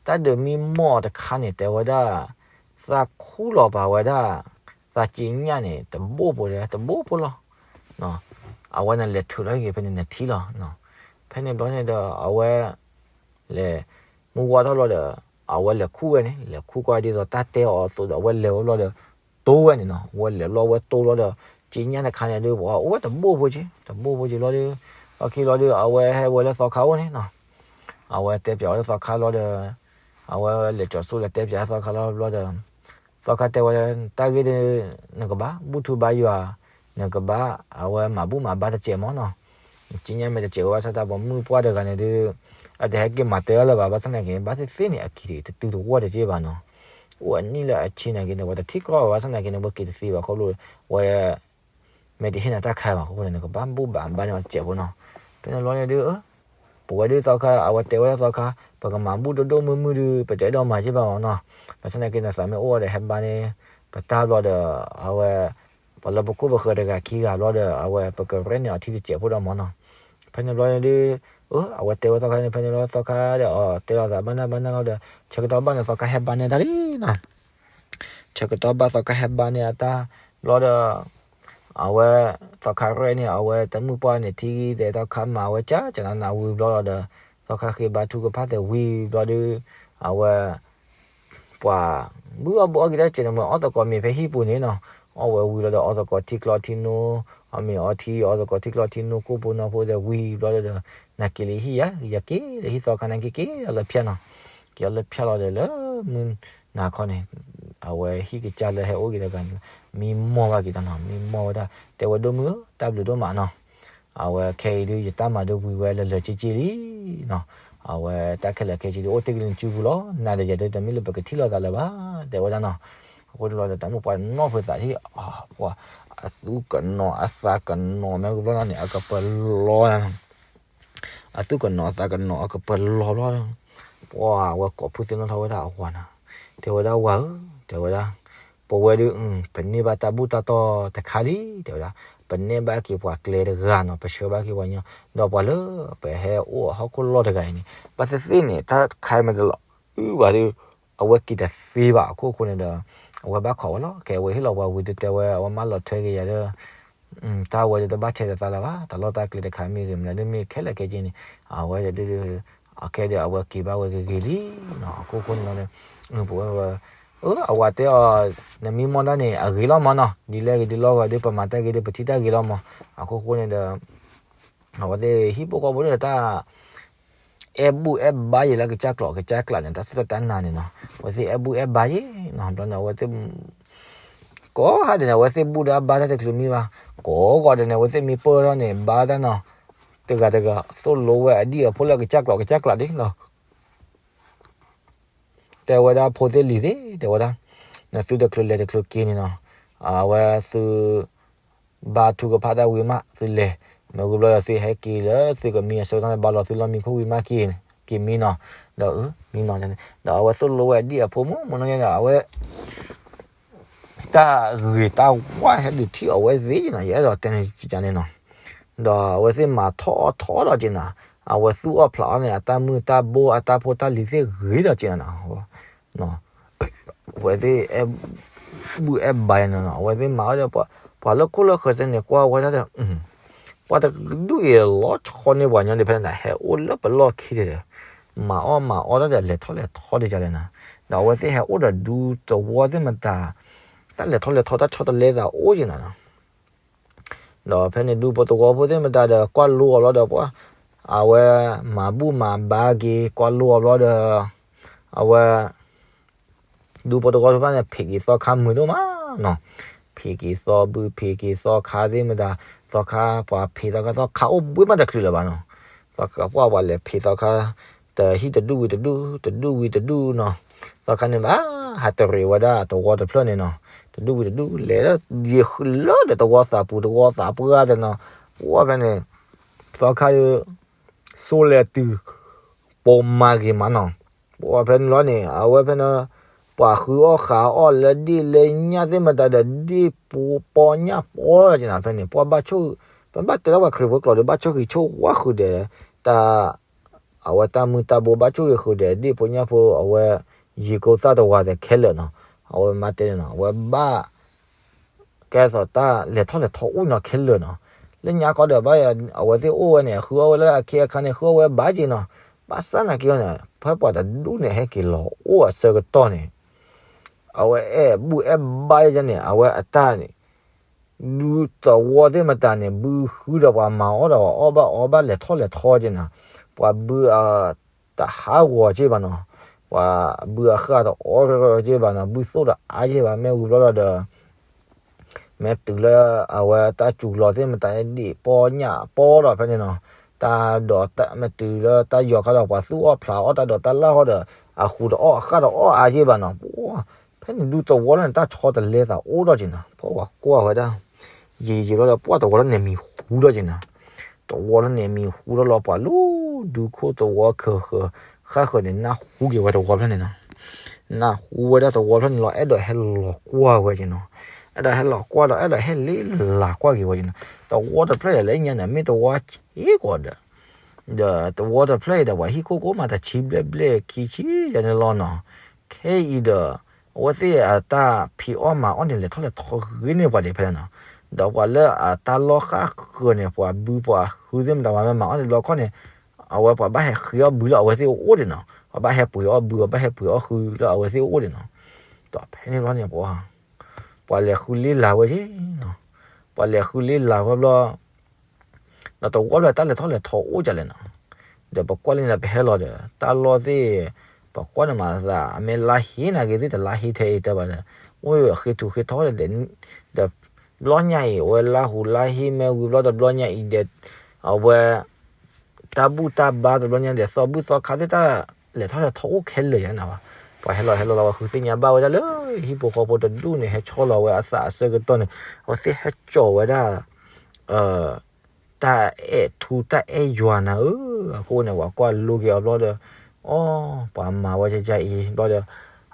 တၢ်ဒုးမံမီၢ်အီၤတခါန့ၣ် တဲဝဲဒၣ် သးခူၣ်လီၤပာ်ဝဲဒၣ် သးက့ညၣ်န့ၣ် တဘိၣ်ဖိဒီး တဘိၣ်ဖိလီၤ. အဝဲန့ၣ်လဲၤထုးထီၣ်က့ၤဖဲန့ၣ်နထံလီၤ. ဖဲန့ၣ်ဘျီန့ၣ်ဒီး အဝဲ လဲၤ မုၢ်ဝါထီၣ်ဘျီဒီး အဝဲလဲၤခူၣ်ဝဲန့ၣ် လဲၤခူၣ်ကွၢ်ဒ်သိးတၢ်တဲအီၤအသိးဒီး အဝဲလဲၤဝဲဘျီဒီး တိဝဲန့ၣ်နီၤ. အဝဲလဲၤဘျီဝဲတိဘျီဒီး က့ညၣ်တခါန့ၣ်ဒုး ပှၤအိၣ်ဝဲတဘိၣ်ဖိက့ တဘိၣ်ဖိက့ဘျီဒီး လီၢ်ခံဘျီဒီး အဝဲဟဲဝဲလၢသီခါအိၣ်န့ၣ်နီၤ. အဝဲတဲပၠးဝဲလၢသီခါလီၤဒီး အဝဲလဲၤကၠီၤစိၣ်လဲၤတဲပၠးလၢသီခါလီၤဘျီဒီး သီခါတဲဝဲ တၢ်ဂ့ၢ်ဒုး နကဘၣ်ဘူၣ်ထူဘါယွၤ နကဘၣ်အဝဲမၤဘူၣ်မၤဘါတစဲးမၢ်နီၤ. ကၠ့ညါမ့ၢ်တစဲးဝဲဘၣ်ဆၣ်တၢ်ပှၤမုၣ်ပှၢ်တဂၤန့ၣ်ဒုး အတဟဲက့ၤမၤတဲအီၤလၢၤဘၣ် ဘၣ်ဆၣ်သနာ်က့ ဘၣ်သ့ၣ်သ့ၣ်န့ၣ် အက့ၤတတုၤတဝီၢ်တက့ၢ်ဘၣ်နီၤ. အိၣ်အနံၣ်လၢအဆံနာ်က့န့ၣ် ပှၤတထံၣ်ကီၢ်ဘၣ် ဘၣ်ဆၣ်သနာ်က့န့ၣ် ပက့ၤတသ့ဘၣ်ခီဖျိ ဝဲ မ့ၢ်တဟ့ၣ်နၤတၢ်ခါဘၣ်အဃိန့ၣ် နကဘၣ်ဘူၣ်ဘၣ်ဘါန့ၢ်အီၤတစဲးဖိနီၤ. ဖဲန့ၣ်ဘျီန့ၣ်ဒုး ပဝဲဒုးသီခါ အဝဲတဲဝဲဒၣ်သီခါ ပကမၤဘူၣ်ဒိၣ်ဒိၣ်မုၢ်မုၢ်ဒုး ပတအဲၣ်ဒိးမၤက့ဘၣ်မၢ်နီၤ. ဘၣ်ဆၣ်သနာ်က့န့ၣ် သးမ့ၢ်အိၣ်ဝဲဒီးဟဲဘါန့ၢ် ပတၢ်ဘျီဒီး အဝဲ ပှၤလၢပခိၣ်ပဃၢၤတဂၤခံဂၤဘျီဒီး အဝဲပကရဲၣ်န့ၢ်အီၤထံတစဲးဖိဒီးမၢ်နီၤ. ဖဲန့ၣ်ဘျီန့ၣ်ဒုး အဝဲတဲဝဲသီခါန့ၣ် ဖဲန့ၣ်ဘျီသီခါဒီးအီၤတဲလီၤသးဘၣ်နၢ်ဘၣ်နၢ်လီၤဒီး ဆၢကတီၢ်ဘၣ်န့ၣ်သီခါဟဲဘါန့ၢ်တၢ်လံနီၤ. ဆၢကတီၢ်ဘၣ်သီခါဟဲဘါန့ၢ်အတၢ်ဘျီဒီး အဝဲ သီခါရဲၣ်န့ၢ် အဝဲတမုၣ်ပှၢ်န့ၣ် ထံဂံၢ်ဒီးသီခါမၤဝဲ ကၢကၢနးနးဝံၤဘျီလီၤဒီး သီခါဃ့ဘါထုကဖၣ်သဲးဝံၤဘျီဒီး အဝဲ ပှၤ ဘုၣ်အီၣ်ဘုၣ်အီၣ်က့ၤတၢ်စဲးန့ၣ် မ့ၢ်အီၣ်သကိးမ့ၤဖဲဟံၣ်ပူၤန့ၣ်နီၤ. အီၣ်ဝဲဝံၤလီၤဒီး အီၣ်သကိးထံကျီထံနိ, အီၣ်မ့ၤအီထံ အီၣ်သကိးထံကျီထံနိ ကိၣ်ဖိနီၢ်ဖိသဲးဝံၤဘျီဒီး နက့ၤလၢဟံၣ်ယၤ ယက့ၤလၢဟံၣ်သီခါန့ၣ် က့ၤက့ၤလၢဖၠၣ်နီၤ. က့ၤလၢဖၠၣ်လီၤဒီးလၢမုၢ်နၤခီန့ၣ် အဝဲဟံၣ်ကစၢ်လၢဟဲအိၣ်က့ၤတဂၤန့ၣ် မံမီၢ်ဘၣ်က့ၤတၢ်နီၤ. မံမီၢ်ဝဲဒၣ် တဲဝဲဒိၣ်မုၢ်ဧၢ တၢ်ဘျုးဒိၣ်မးနီၤ. အဝဲခဲအံၤဒုး ယတၢ်မၤဒုးဝံၤဝဲလၢာ်လၢာ်က့က့လံနီၤ. အဝဲတၢ်ခဲလၢာ်ခဲဆ့ဒုး အိၣ်တ့ၢ်က့ၤလၢနစုပူၤလီၤ. နၤဒီးယၤဒုး တမ့ၢ်လၢပကထံၣ်လိာ်သးလၢၤဘၣ် တဲဝဲဒၣ်နီၤ. အဃိန့ၣ်လီၤဒီး တၢ်မုၣ်ပှၢ်နီၢ်ဖုသးဟံၣ် ပှၤ အသူၣ်ကနီၤအသးကနီၤ မ့ၢ်ဂ့ၤဘျီနီၤန့ၣ် အကပၢၤလီၤ အသူၣ်ကနီၤအသးကနီၤ အကပၢၤလီၤဘျီ ပှၤဝဲကိးဖုသ့ၣ်နီၣ်ထီၣ်ဝဲဒၣ်အဝၤနီၤ. တဲဝဲဒၣ်ဝၤဧၢ တဲဝဲဒၣ် ပဝဲဒုး ပန့ၢ်ဘၣ်တၢ်ဘူၣ်တၢ်တီၢ်တခါလံ တဲဝဲဒၣ်. ပနဲၣ်ဘၣ်က့ၤပှၤကျဲတဂၤနီၤ ပဆှၢဘၣ်က့ၤပှၤညီ ဒီးပှၤလၢပဟဲအိၣ်အဟီၣ်ခိၣ်လီၢ်တဂၤအံၤန့ၣ် ဘၣ်သ့ၣ်သ့ၣ်န့ၣ် တၢ်ခါမ့ၢ်တလီၤအုၣ်ဘၣ်ဒီး အဝဲက့ၤတသ့ဘၣ်အခိၣ်ဃိန့ၣ်ဒီး အဝဲဘၣ်ခိးဝဲလီၤ. ကဲဝဲဟ့ၣ်လီၤပှၤဝံၤဒုးတဲဝဲ အဝဲမၢလီၤထွဲက့ၤယၤဒီး တၢ်ဝဲဒုးတဘၣ်ဆဲးတသးလၢၤဘၣ် တၢ်လီၢ်တၢ်ကျဲတခါမ့ၢ်ဂ့ၤ မနုၤဒုးမ့ၢ်ခဲလၢာ်ခဲဆ့န့ၣ် အဝဲဒုး အခဲဒီးအဝဲက့ၤဘၣ်ဝဲဂ့ၤဂ့ၤလံနီၤ. အခိၣ်ဃိန့ၣ်လီၤဒီး ပဝဲ အဝၤတဲအီၤ နမံမီၢ်ဒၣ်န့ၣ် အဂ့ၤလီၤမးနီၤ. ဒ်လဲၣ်ဂ့ၤဒ်လဲၣ်ဂ့ၤဒီး ပမၤတၢ်ဂ့ၤဒီး ပထံၣ်တၢ်ဂ့ၤလီၤမး. အခိၣ်ဃိန့ၣ်ဒီး အဝဲသ့ၣ်ဟံၣ်ဖိဃီဖိဒီးတၢ် အဲၣ်ဘူၣ်အဲၣ်ဘါယံၤလၢကစၢ်ကျိာ်ကစၢ်ကျးန့ၣ် တၢ်စံၣ်တၢ်နါန့ၣ်နီၤ. အဝဲသ့ၣ်အဲၣ်ဘူၣ်အဲၣ်ဘါယံၤနီၤ ဘျီန့ၣ် အဝဲသ့ၣ် ကိးဟါဒဲးန့ၣ် အဝဲသ့ၣ်ဘူၣ်ဒီးအဘါတၢ်တချုးမံဘၣ်. ကိးဂီၤဒဲးန့ၣ် အဝဲသ့ၣ်မံပၢၢ်ထီၣ်န့ၣ် ဘါတၢ်နီၤ. တဂၤတဂၤ သိၣ်လိဝဲအဒံၣ်အဖိလၢကစၢ်ကျိာ်ကစၢ်ကျးဒ်နီၤ. တဲဝဲဒၣ်ဖိသ့ၣ်လံၤသ့ၣ် တဲဝဲဒၣ် နသုတချုးလဲၤတချုးက့ၤန့ၣ်နီၤ. အဝဲသု ဘါထုကဖၣ်တၢ်ဝံၤမး သုလဲၤ မ့ၢ်ဂ့ၤဘျီဒီးသုဟဲက့ၤလၢသုကမံအဆၢကတီၢ်န့ၣ် ဘါလီၤသုလီၢ်မံခိၣ်ဝံၤမး က့ၤမံနီၤ. ဒီးမံနီၤန့ၣ် ဒီးအဝဲသိၣ်လိဝဲအဒံၣ်အဖိမုၣ်မုၣ်နီၤန့ၣ်ဒီး အဝဲ တၢ်ဂ့ၤတၢ်ဝါဟဲဒုးထံၣ်အဝဲသ့ၣ်နီၤ ယအဲၣ်ဒိးတဲန့ၣ်န့ၣ်နီၤ. ဒီးအဝဲသ့ၣ်မၤထီၣ်အီၣ်ထီၣ်ဒီးက့ၤနၤ အဝဲသူၣ်အီၣ်ဖျးအီၣ်န့ၣ် အတၢ်မုၢ်တၢ်ဘိအတၢ်ဖိတၢ်လံၤသ့ၣ်ဂ့ၤဒီးက့ၤနၤနီၤ. အဝဲသ့ၣ်အဲၣ်ဘူၣ်အဲၣ်ဘါယၤန့ၣ်နီၤ အဝဲသ့ၣ်မၤအီၣ်ဒီး ပှၤလၢခိၣ်လၢဃၢၤစ့ၢ်န့ၣ် ကွၢ်ဝဲဒၣ်ဒီး ပှၤတဒူၣ်အံၤလီၤဆီန့ၢ်ပှၤညီဒ်ဖဲန့ၣ် ဟဲအိၣ်လၢပလီၢ်ခံဒီး မၤအီၣ်မၤအီတၢ်ဒီး လဲၤထီၣ်လဲၤထီဒ်လဲၣ်နၤ. ဒီးအဝဲသ့ၣ်ဟဲအိၣ်ဒီးဒူသဝီသ့ၣ်မတၤ တၢ်လဲၤထီၣ်လဲၤထီတၢ်ဆီတလဲသးအိၣ်က့ၤနၤနီၤ. ဒီးဖဲန့ၣ်ဒူဖိသဝီဖိသ့ၣ်မတၤဒီး ကွၢ်လိအီၤဘျီဒီး ပှၤ အဝဲမၤဘူၣ်မၤဘါက့ၤ ကွၢ်လိအီၤဘျီဒီး အဝဲ ဒူဖိသဝီဖိတဖၣ်န့ၣ် ဖံးက့ၤသီခါမုာ်ဒိၣ်မးနီၤ. ဖံးက့ၤသီဘု ဖံးက့ၤသီခါသ့ၣ်မတၤ သီခါပှၤဖံးသီခါ သီခါအိၣ်ဘှံးမးတချုးလၢၤဘၣ်နီၤ. သီခါပှၤပှၤလဲၤဖံးသီခါ တဟံၣ်တဒူၣ်ဝံၤတဒူၣ် တဒူၣ်ဝံၤတဒူၣ်နီၤ. သီခါန့ၣ်ဘၣ် ဟးတရံးဝဲဒၣ်သဝီတဖျၢၣ်န့ၣ်နီၤ. တဒူၣ်ဝံၤတဒူၣ် လဲၤလၢ ယံာ်လၢဒီးသဝီသးပူၤ သဝီသးပှၢ်တနီၤ. ပှၤဖဲန့ၣ် သီခါ ဆိလဲၤတုၤ ပိာ်မၤဂ့ၤမးနီၤ. ပှၤဖဲန့ၣ်လီၤန့ၣ် အဝဲဖဲန့ၣ် ပှၤဃုအီၣ်ဃးအီၣ်လၢဒ့ၣ်လၢညၣ်သ့ၣ်မတၤဒီး ဒ့ၣ်ပီညၣ်ပီက့ၤနၤဖဲန့ၣ် ပှၤဘၣ်ဆိၣ် ပဘၣ်တဲလၢပှၤခရံာ်ဖိကျိာ်ဒီး ဘၣ်ဆိၣ်ဂ့ၤဆိၣ်ဝါဃုာ်ဒီး တၢ် အဝဲတၢ်မုၢ်တၢ်ဘိဘၣ်ဆိၣ်ဂ့ၤဃုာ်ဒီး ဒ့ၣ်ဖိညၣ်ဖိ အဝဲ ယံၤကိသၣ်တဝၤသဲးခဲလၢာ်နီၤ. အဝဲမၤတဲန့ၣ်နီၤ အဝဲဘၣ် ကဲသိးတၢ်လဲၤထီၣ်လဲၤထီအိၣ်နီၤခဲလၢာ်နီၤ. လၢညါခီဒီးဘၣ် အဝဲသ့ၣ်အိၣ်ဝဲန့ၣ် ဃုအီၣ်ဝဲလၢအခ့အခါန့ၣ် ဃုအီၣ်ဝဲဘၣ်က့ၤနီၤ. ဘၣ်ဆၣ်နာ်က့အီၤန့ၣ် ဖဲပှၤတဒူၣ်န့ၣ် ဟဲက့ၤလီၤအိၣ်အဆၢကတီၢ်န့ၣ် အဝဲအဲၣ်ဘူၣ်အဲၣ်ဘါယဲန့ၣ် အဝဲအတၢ်န့ၣ် ဒူသဝီသ့ၣ်မတၤန့ၣ် ဘုဃုဒီးပှၤမၤအီၣ်ဒီးအီၣ်ဘၣ်အီဘၣ်လဲၤထီၣ်လဲၤထီက့ၤနၤ. ပှၤဘုအ တဟးဂီၤက့ၤဘၣ်နီၤ. ပှၤဘုအဃၢ်တအီၣ်က့ၤဘၣ်နီၤ ဘုသိၣ်တအါက့ၤဘၣ် မ့ၢ်ဝံၤဘျီဒီး မ့ၢ်တုၤလၢအဝဲတၢ်စူၤလီၤသ့ၣ်မတၤဒံးပီညၣ်ပီဒီးဖဲန့ၣ်နီၤ, တၢ်ဒိးတၢ်မ့ၢ်တုၤလၢတၢ်ယီၤခါဒီး ပှၤသူၣ်အီၣ်ဖျးအီၣ်တၢ်ဒိးတၢ်လၢ်ဟီဒီး အဃူတအီၣ်အဃၣ်တအီၣ်အါယ့ၢ်ဘၣ်နီၤ. ပှၤ ဖဲန့ၣ်ဒုးသဝီလၢန့ၣ် တၢ်ဆီတလဲသးအိၣ်ထီၣ်က့ၤနီၤ, ပှၤကွၢ်ဝဲဒၣ် ယံာ်ယံာ်လီၤဒီး ပှၤသဝီလၢန့ၣ်မံၤဟူထီၣ်က့ၤနီၤ. သဝီလၢန့ၣ်မံၤဟူထီၣ်လီၤ ပှၤလၢဒုးခိၣ်သဝီခၢၣ်ဃၢၤဃၣ်ဃၢၤန့ၣ် နၢ်ဟူက့ၤဝဲသဝီဖျၢၣ်န့ၣ်နီၤ. နၢ်ဟူဝဲဒၣ်သဝီဖျၢၣ်န့ၣ်လီၤ အဲၣ်ဒိးဟဲလီၤကွၢ်ဝဲက့ၤနီၤ. အဲၣ်ဒိးဟဲလီၤကွၢ်ဒီး အဲၣ်ဒိးဟဲလ့လးကွၢ်က့ၤဝဲက့ၤနီၤ. သဝီတဖျၢၣ်အံၤလၢညါန့ၣ် မ့ၢ်သဝီစ့ၢ်ကီးဒီး ဒီးသဝီတဖျၢၣ်အံၤဒီး ပှၤဟံၣ်ခိၣ်ကိးမးတဆံဘျဲၣ်ဘျဲၣ်ခံဆံ ယၤန့ၣ်လီၤနီၤ. ခဲအံၤဒီး အဝဲသ့ၣ်အတၢ်ဖံးအီၣ်မၤအီၣ်န့ၣ် လဲၤထီၣ်လဲၤထီဂ့ၤန့ၢ်ပှၤဒံးဖဲန့ၣ်နီၤ. ဒီးပှၤလၢအတၢ်လီၢ်ဃၣ်ဃၢၤန့ၣ် ပှၤဘုပှၤဟုသ့ၣ်မတၤ ပှၤမ့ၢ်မၤအီၣ်န့ၣ်လီခီန့ၣ် အဝဲပှၤဘၣ်ဟဲဃ့အီၣ်ဘုလၢအဝဲသ့ၣ်အအိၣ်ဒံးနီၤ. ပှၤဘၣ်ဟဲပှ့ၤအီၣ်ဘု ပှၤဘၣ်ဟဲပှ့ၤအီၣ်ဃုလၢအဝဲသ့ၣ်အအိၣ်ဒံးနီၤ. ဒီးဖဲန့ၣ်ဘျီန့ၣ် ပှၤ ပှၤလဲၤဃုလ့လၢ်ဝဲက့ၤနီၤ. ပှၤလဲၤဃုလ့လၢ်ဝဲဘျီ ဒီးသဝီဖျၢၣ်တၢ်လဲၤထီၣ်လဲၤထီအိၣ်ဒ်လဲၣ်နီၤ. ဒီးပကွၢ်လၢန့ၣ်ဒီး ပဟဲလီၤဒီး တၢ်လီၢ်သ့ၣ် ပကွၢ်န့ၣ်မၤသး အမ့ၢ်လါဟ့နၤဂ့ၤသ့ၣ် တလါဟ့ထဲအံၤတဲဘၣ်ဒီး အိၣ်ဃ့ထူဃ့ထီဒီး ဒီးဘျီညါအံၤ အဝဲလါဟူလါဟ့မ့ၢ်ဝံၤဘျီဒီး ဘျီညါအံၤဒီး အဝဲ တၢ်ဘူၣ်တၢ်ဘါတဘျီညါဒီး သီဘူၣ်သီခါသ့ၣ် တၢ်လဲၤထီၣ်လဲၤထီအိၣ်ခဲလၢာ်ယါန့ၣ်ဘၣ်. ပှၤဟဲလီၤဟဲလီၤလီၤ ပှၤဃုသ့ၣ်ညါဘၣ်ဝဲဒၣ်လၢ ဟံၣ်ဖိဃီဖိတဒူၣ်န့ၣ် ဟဲဆီလီၤဝဲအသးအဆၢကတီၢ်န့ၣ် အဝဲသ့ၣ်ဟဲကၠီာ်ဝဲဒၣ် တၢ်အဲၣ်ထူတၢ်အဲၣ်ယွၤနၤဧၢ. အဃိန့ၣ် ပှၤကွၢ်လိက့ၤအီၤဘျီဒီး အီ ပှၤမၤဝဲကကအံၤဘျီဒီး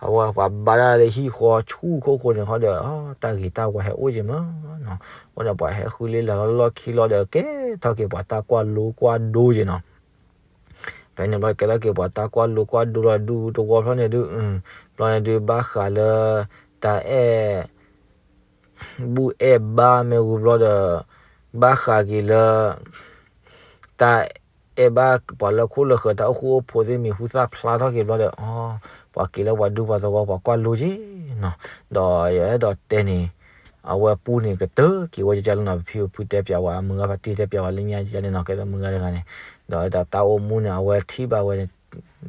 အဝဲပှၤဘါတၢ်လၢဟံၣ်ဃီဆူၣ်ခိၣ်ဃိန့ၣ်ဃီဒီး တၢ်ဂ့ၤတၢ်ဝါဟဲအိၣ်က့ၤမးနီၤ. အဃိန့ၣ် ပှၤဟဲဃုလ့လၢ်လီၢ်လီၢ်ခံလီၤဒီး ကဲထီၣ်က့ၤပှၤတၢ်ကွၢ်လိကွၢ်ဒိက့ၤနီၤ. ဖဲန့ၣ်ဘျီကဲထီၣ်က့ၤပှၤတၢ်ကွၢ်လိကွၢ်ဒိလီၤဒုးသဝီဖျၢၣ်န့ၣ်ဒုး ဘျီန့ၣ်ဒုးဘၣ်ဃးလၢ တၢ်အဲၣ် ဘူၣ်အဲၣ်ဘါမ့ၢ်ဝံၤဘျီဒီး ဘၣ်ဃးက့ၤလၢ တၢ်အဲၣ်ဘၣ်ပှၤလၢခိၣ်လၢဃၢၤ တၢ်အိၣ်ဃူအိၣ်ဖိးသ့ၣ်မံၤဟူသၣ်ဖျါထီၣ်က့ၤဘျီဒီး အီ ပှၤက့ၤလၢပှၤဒူပှၤသဝီ ပှၤကွၢ်လိက့ၤနီၤ. ဒီးယအဲၣ်ဒိးတဲန့ၣ် အဝဲပူန့ၣ်ကတၢၢ်က့ၤဝဲကကလီနီၤ. ပဖံပဖုတဲပၠးဝဲ အမုၢ်ဂၤပတံၢ်တဲပၠးဝဲလၢညါကန့ၣ်နီၤ. ကဲသိးမုၢ်ဂၤတဂၤန့ၣ် ဒီးတၢ်အိၣ်မူန့ၣ် အဝဲထံၣ်ဘၣ်ဝဲန့ၣ်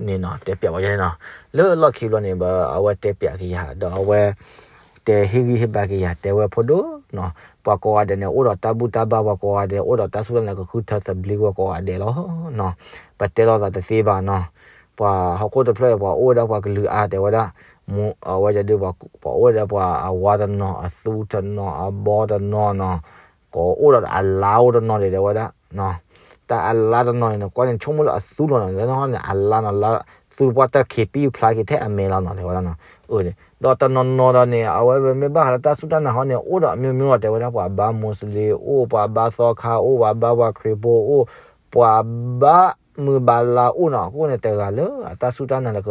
နီၤ တဲပၠးဝဲန့ၣ်နီၤ. လၢလီၢ်ခံဘျီန့ၣ် ဘၣ်အဝဲတဲပၠးက့ၤယၤ ဒီးအဝဲ တဲဟ့ၣ်ဂံၢ်ဟ့ၣ်ဘါက့ၤယၤ တဲဝဲဖိဒိၣ်နီၤ. ပှၤကိးဂၤဒဲးန့ၣ် အိၣ်ဒီးတၢ်ဘူၣ်တၢ်ဘါ ပှၤကိးဂၤဒဲး အိၣ်ဒီးတၢ်စူၢ်တၢ်နာ် ကဃုထၢသဘျ့ဝဲကိးဂၤဒဲးလီၤနီၤ. ပတဲလိာ်သးတသ့ဘၣ်နီၤ. ပှၤဟီၣ်ခိၣ်တဖျၢၣ်အံၤ ပှၤအိၣ်ဝဲဒၣ်ပှၤကလုာ်အါတဲဝဲဒၣ် မူအဝဲဒၣ်ဒုး ပှၤအိၣ်ဝဲဒၣ်ပှၤအဝါတနီၤ အသူတနီၤ အဘီတနီၤနီၤ ကိးအိၣ်ဒီးအလါအိၣ်တနီၤဒဲးတဲဝဲဒၣ် တၢ်အလါတနီၤန့ၣ် နကွၢ်န့ၣ် ဆိကမိၣ်လၢအသူလီၤနီၤ လၢနဟီၣ်န့ၣ် အလါနီၤ လါသူပှၢ်တၢ်ခံးပံၣ်ဖျါက့ၤထဲအမဲာ်လီၤနီၤ တဲဝဲဒၣ်နီၤ. ဒီးတနီၤနီၤဒီးန့ၣ် အဝဲမ့ၢ်ဘၣ်ဃးလၢတၢ်စူၢ်တၢ်နာ်ဟီန့ၣ် အိၣ်ဒီးအမျိုးမျိုးလီၤ တဲဝဲဒၣ် ပှၤဘါမူးစလ့ၣ်အိၣ် ပှၤဘါသီခါအိၣ် ပှၤဘါပှၤခရံာ်ဖိအိၣ် ပှၤဘါမုၢ်ဘါလါအိၣ်နီၤ. အဃိန့ၣ် တဂၤလၢအတၢ်စူၢ်တၢ်နာ်လၢက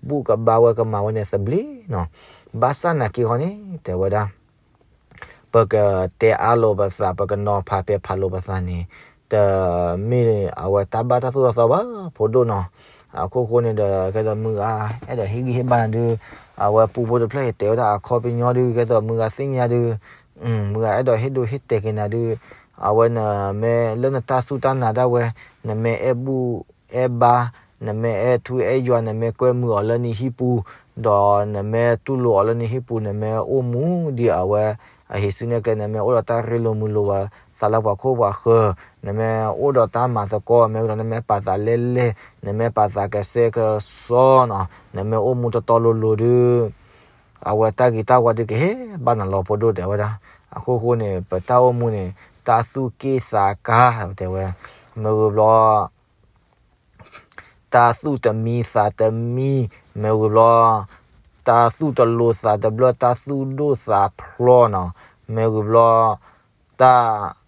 ဘူၣ်ကဘါဝဲကမၤဝဲန့ၣ်သဘျ့နီၤ. ဘၣ်ဆၣ်နာ်က့ဟီန့ၣ် တဲဝဲဒၣ် ပကတဲအါလိာ်ပသး ပကနီၤဖးပဲာ်ဖးလိာ်ပသးန့ၣ် တမ့ၢ်အဝဲတၢ်ဘၣ်တၢ်သိၣ်တၢ်သီဘၣ် ဖိဒိၣ်နီၤ. အခိၣ်ဃိန့ၣ်ဒီး ကဲသိးမုၢ်ဂၤ အဲၣ်ဒိးဟ့ၣ်ဂံၢ်ဟ့ၣ်ဘါနၤဒုး အဝဲပူဖိတဖျၢၣ်အံၤ တဲဝဲဒၣ်အခီပညီဒုး ကဲသိးမုၢ်ဂၤသ့ၣ်ညါဒုး မုၢ်ဂၤအဲၣ်ဒိးဟ့ၣ်ဒိဟ့ၣ်တဲာ်က့ၤနၤဒုး အဝဲနမ့ၢ်လၢနတၢ်စူၢ်တၢ်နာ်ဒၣ်ဝဲ နမ့ၢ်အဲၣ်ဘူၣ်အဲၣ်ဘါ နမ့ၢ်အဲၣ်ထူအဲၣ်ယွၤ နမ့ၢ်ကွဲမုာ်အီၤလၢနဟံၣ်ပူၤ ဒီးနမ့ၢ်တူၢ်လိာ်အီၤလၢနဟံၣ်ပူၤ နမ့ၢ်အိၣ်မူဒ်အဝဲ အဟံးစုနဲၣ်ကျဲ နမ့ၢ်အိၣ်ဒီးတၢ်ရ့လိာ်မုာ်လိာ်ဘၣ်သးလၢပှၤခိၣ်ပှၤဃၢၤ နမ့ၢ်အိၣ်ဒီးတၢ်မၤသကိး မ့ၢ်ဝံၤဒီးနမ့ၢ်ပာ်သးလဲၢ်လဲၢ် နမ့ၢ်ပာ်သးကဆှဲကဆှီနီၤ နမ့ၢ်အိၣ်မူတီတီလိၤလိၤဒုး အဝဲတၢ်ဂ့ၤတၢ်ဝါဒုးကဟဲဘၣ်နၤလီၤ ဖိဒိၣ်တဲဝဲဒၣ်. အခိၣ်ဃိန့ၣ် ပတၢ်အိၣ်မူန့ၣ် တၢ်သူၣ်က့ၣ်သးကါတဲဝဲ မ့ၢ်ဝံၤဘျီ တၢ်သူၣ်တမံသးတမံ မ့ၢ်ဝံၤဘျီ တၢ်သူၣ်တလိၤသးတဘျၢ တၢ်သူၣ်ဒိၣ်သးဖျီနီၤ မ့ၢ်ဝံၤဘျီ တၢ်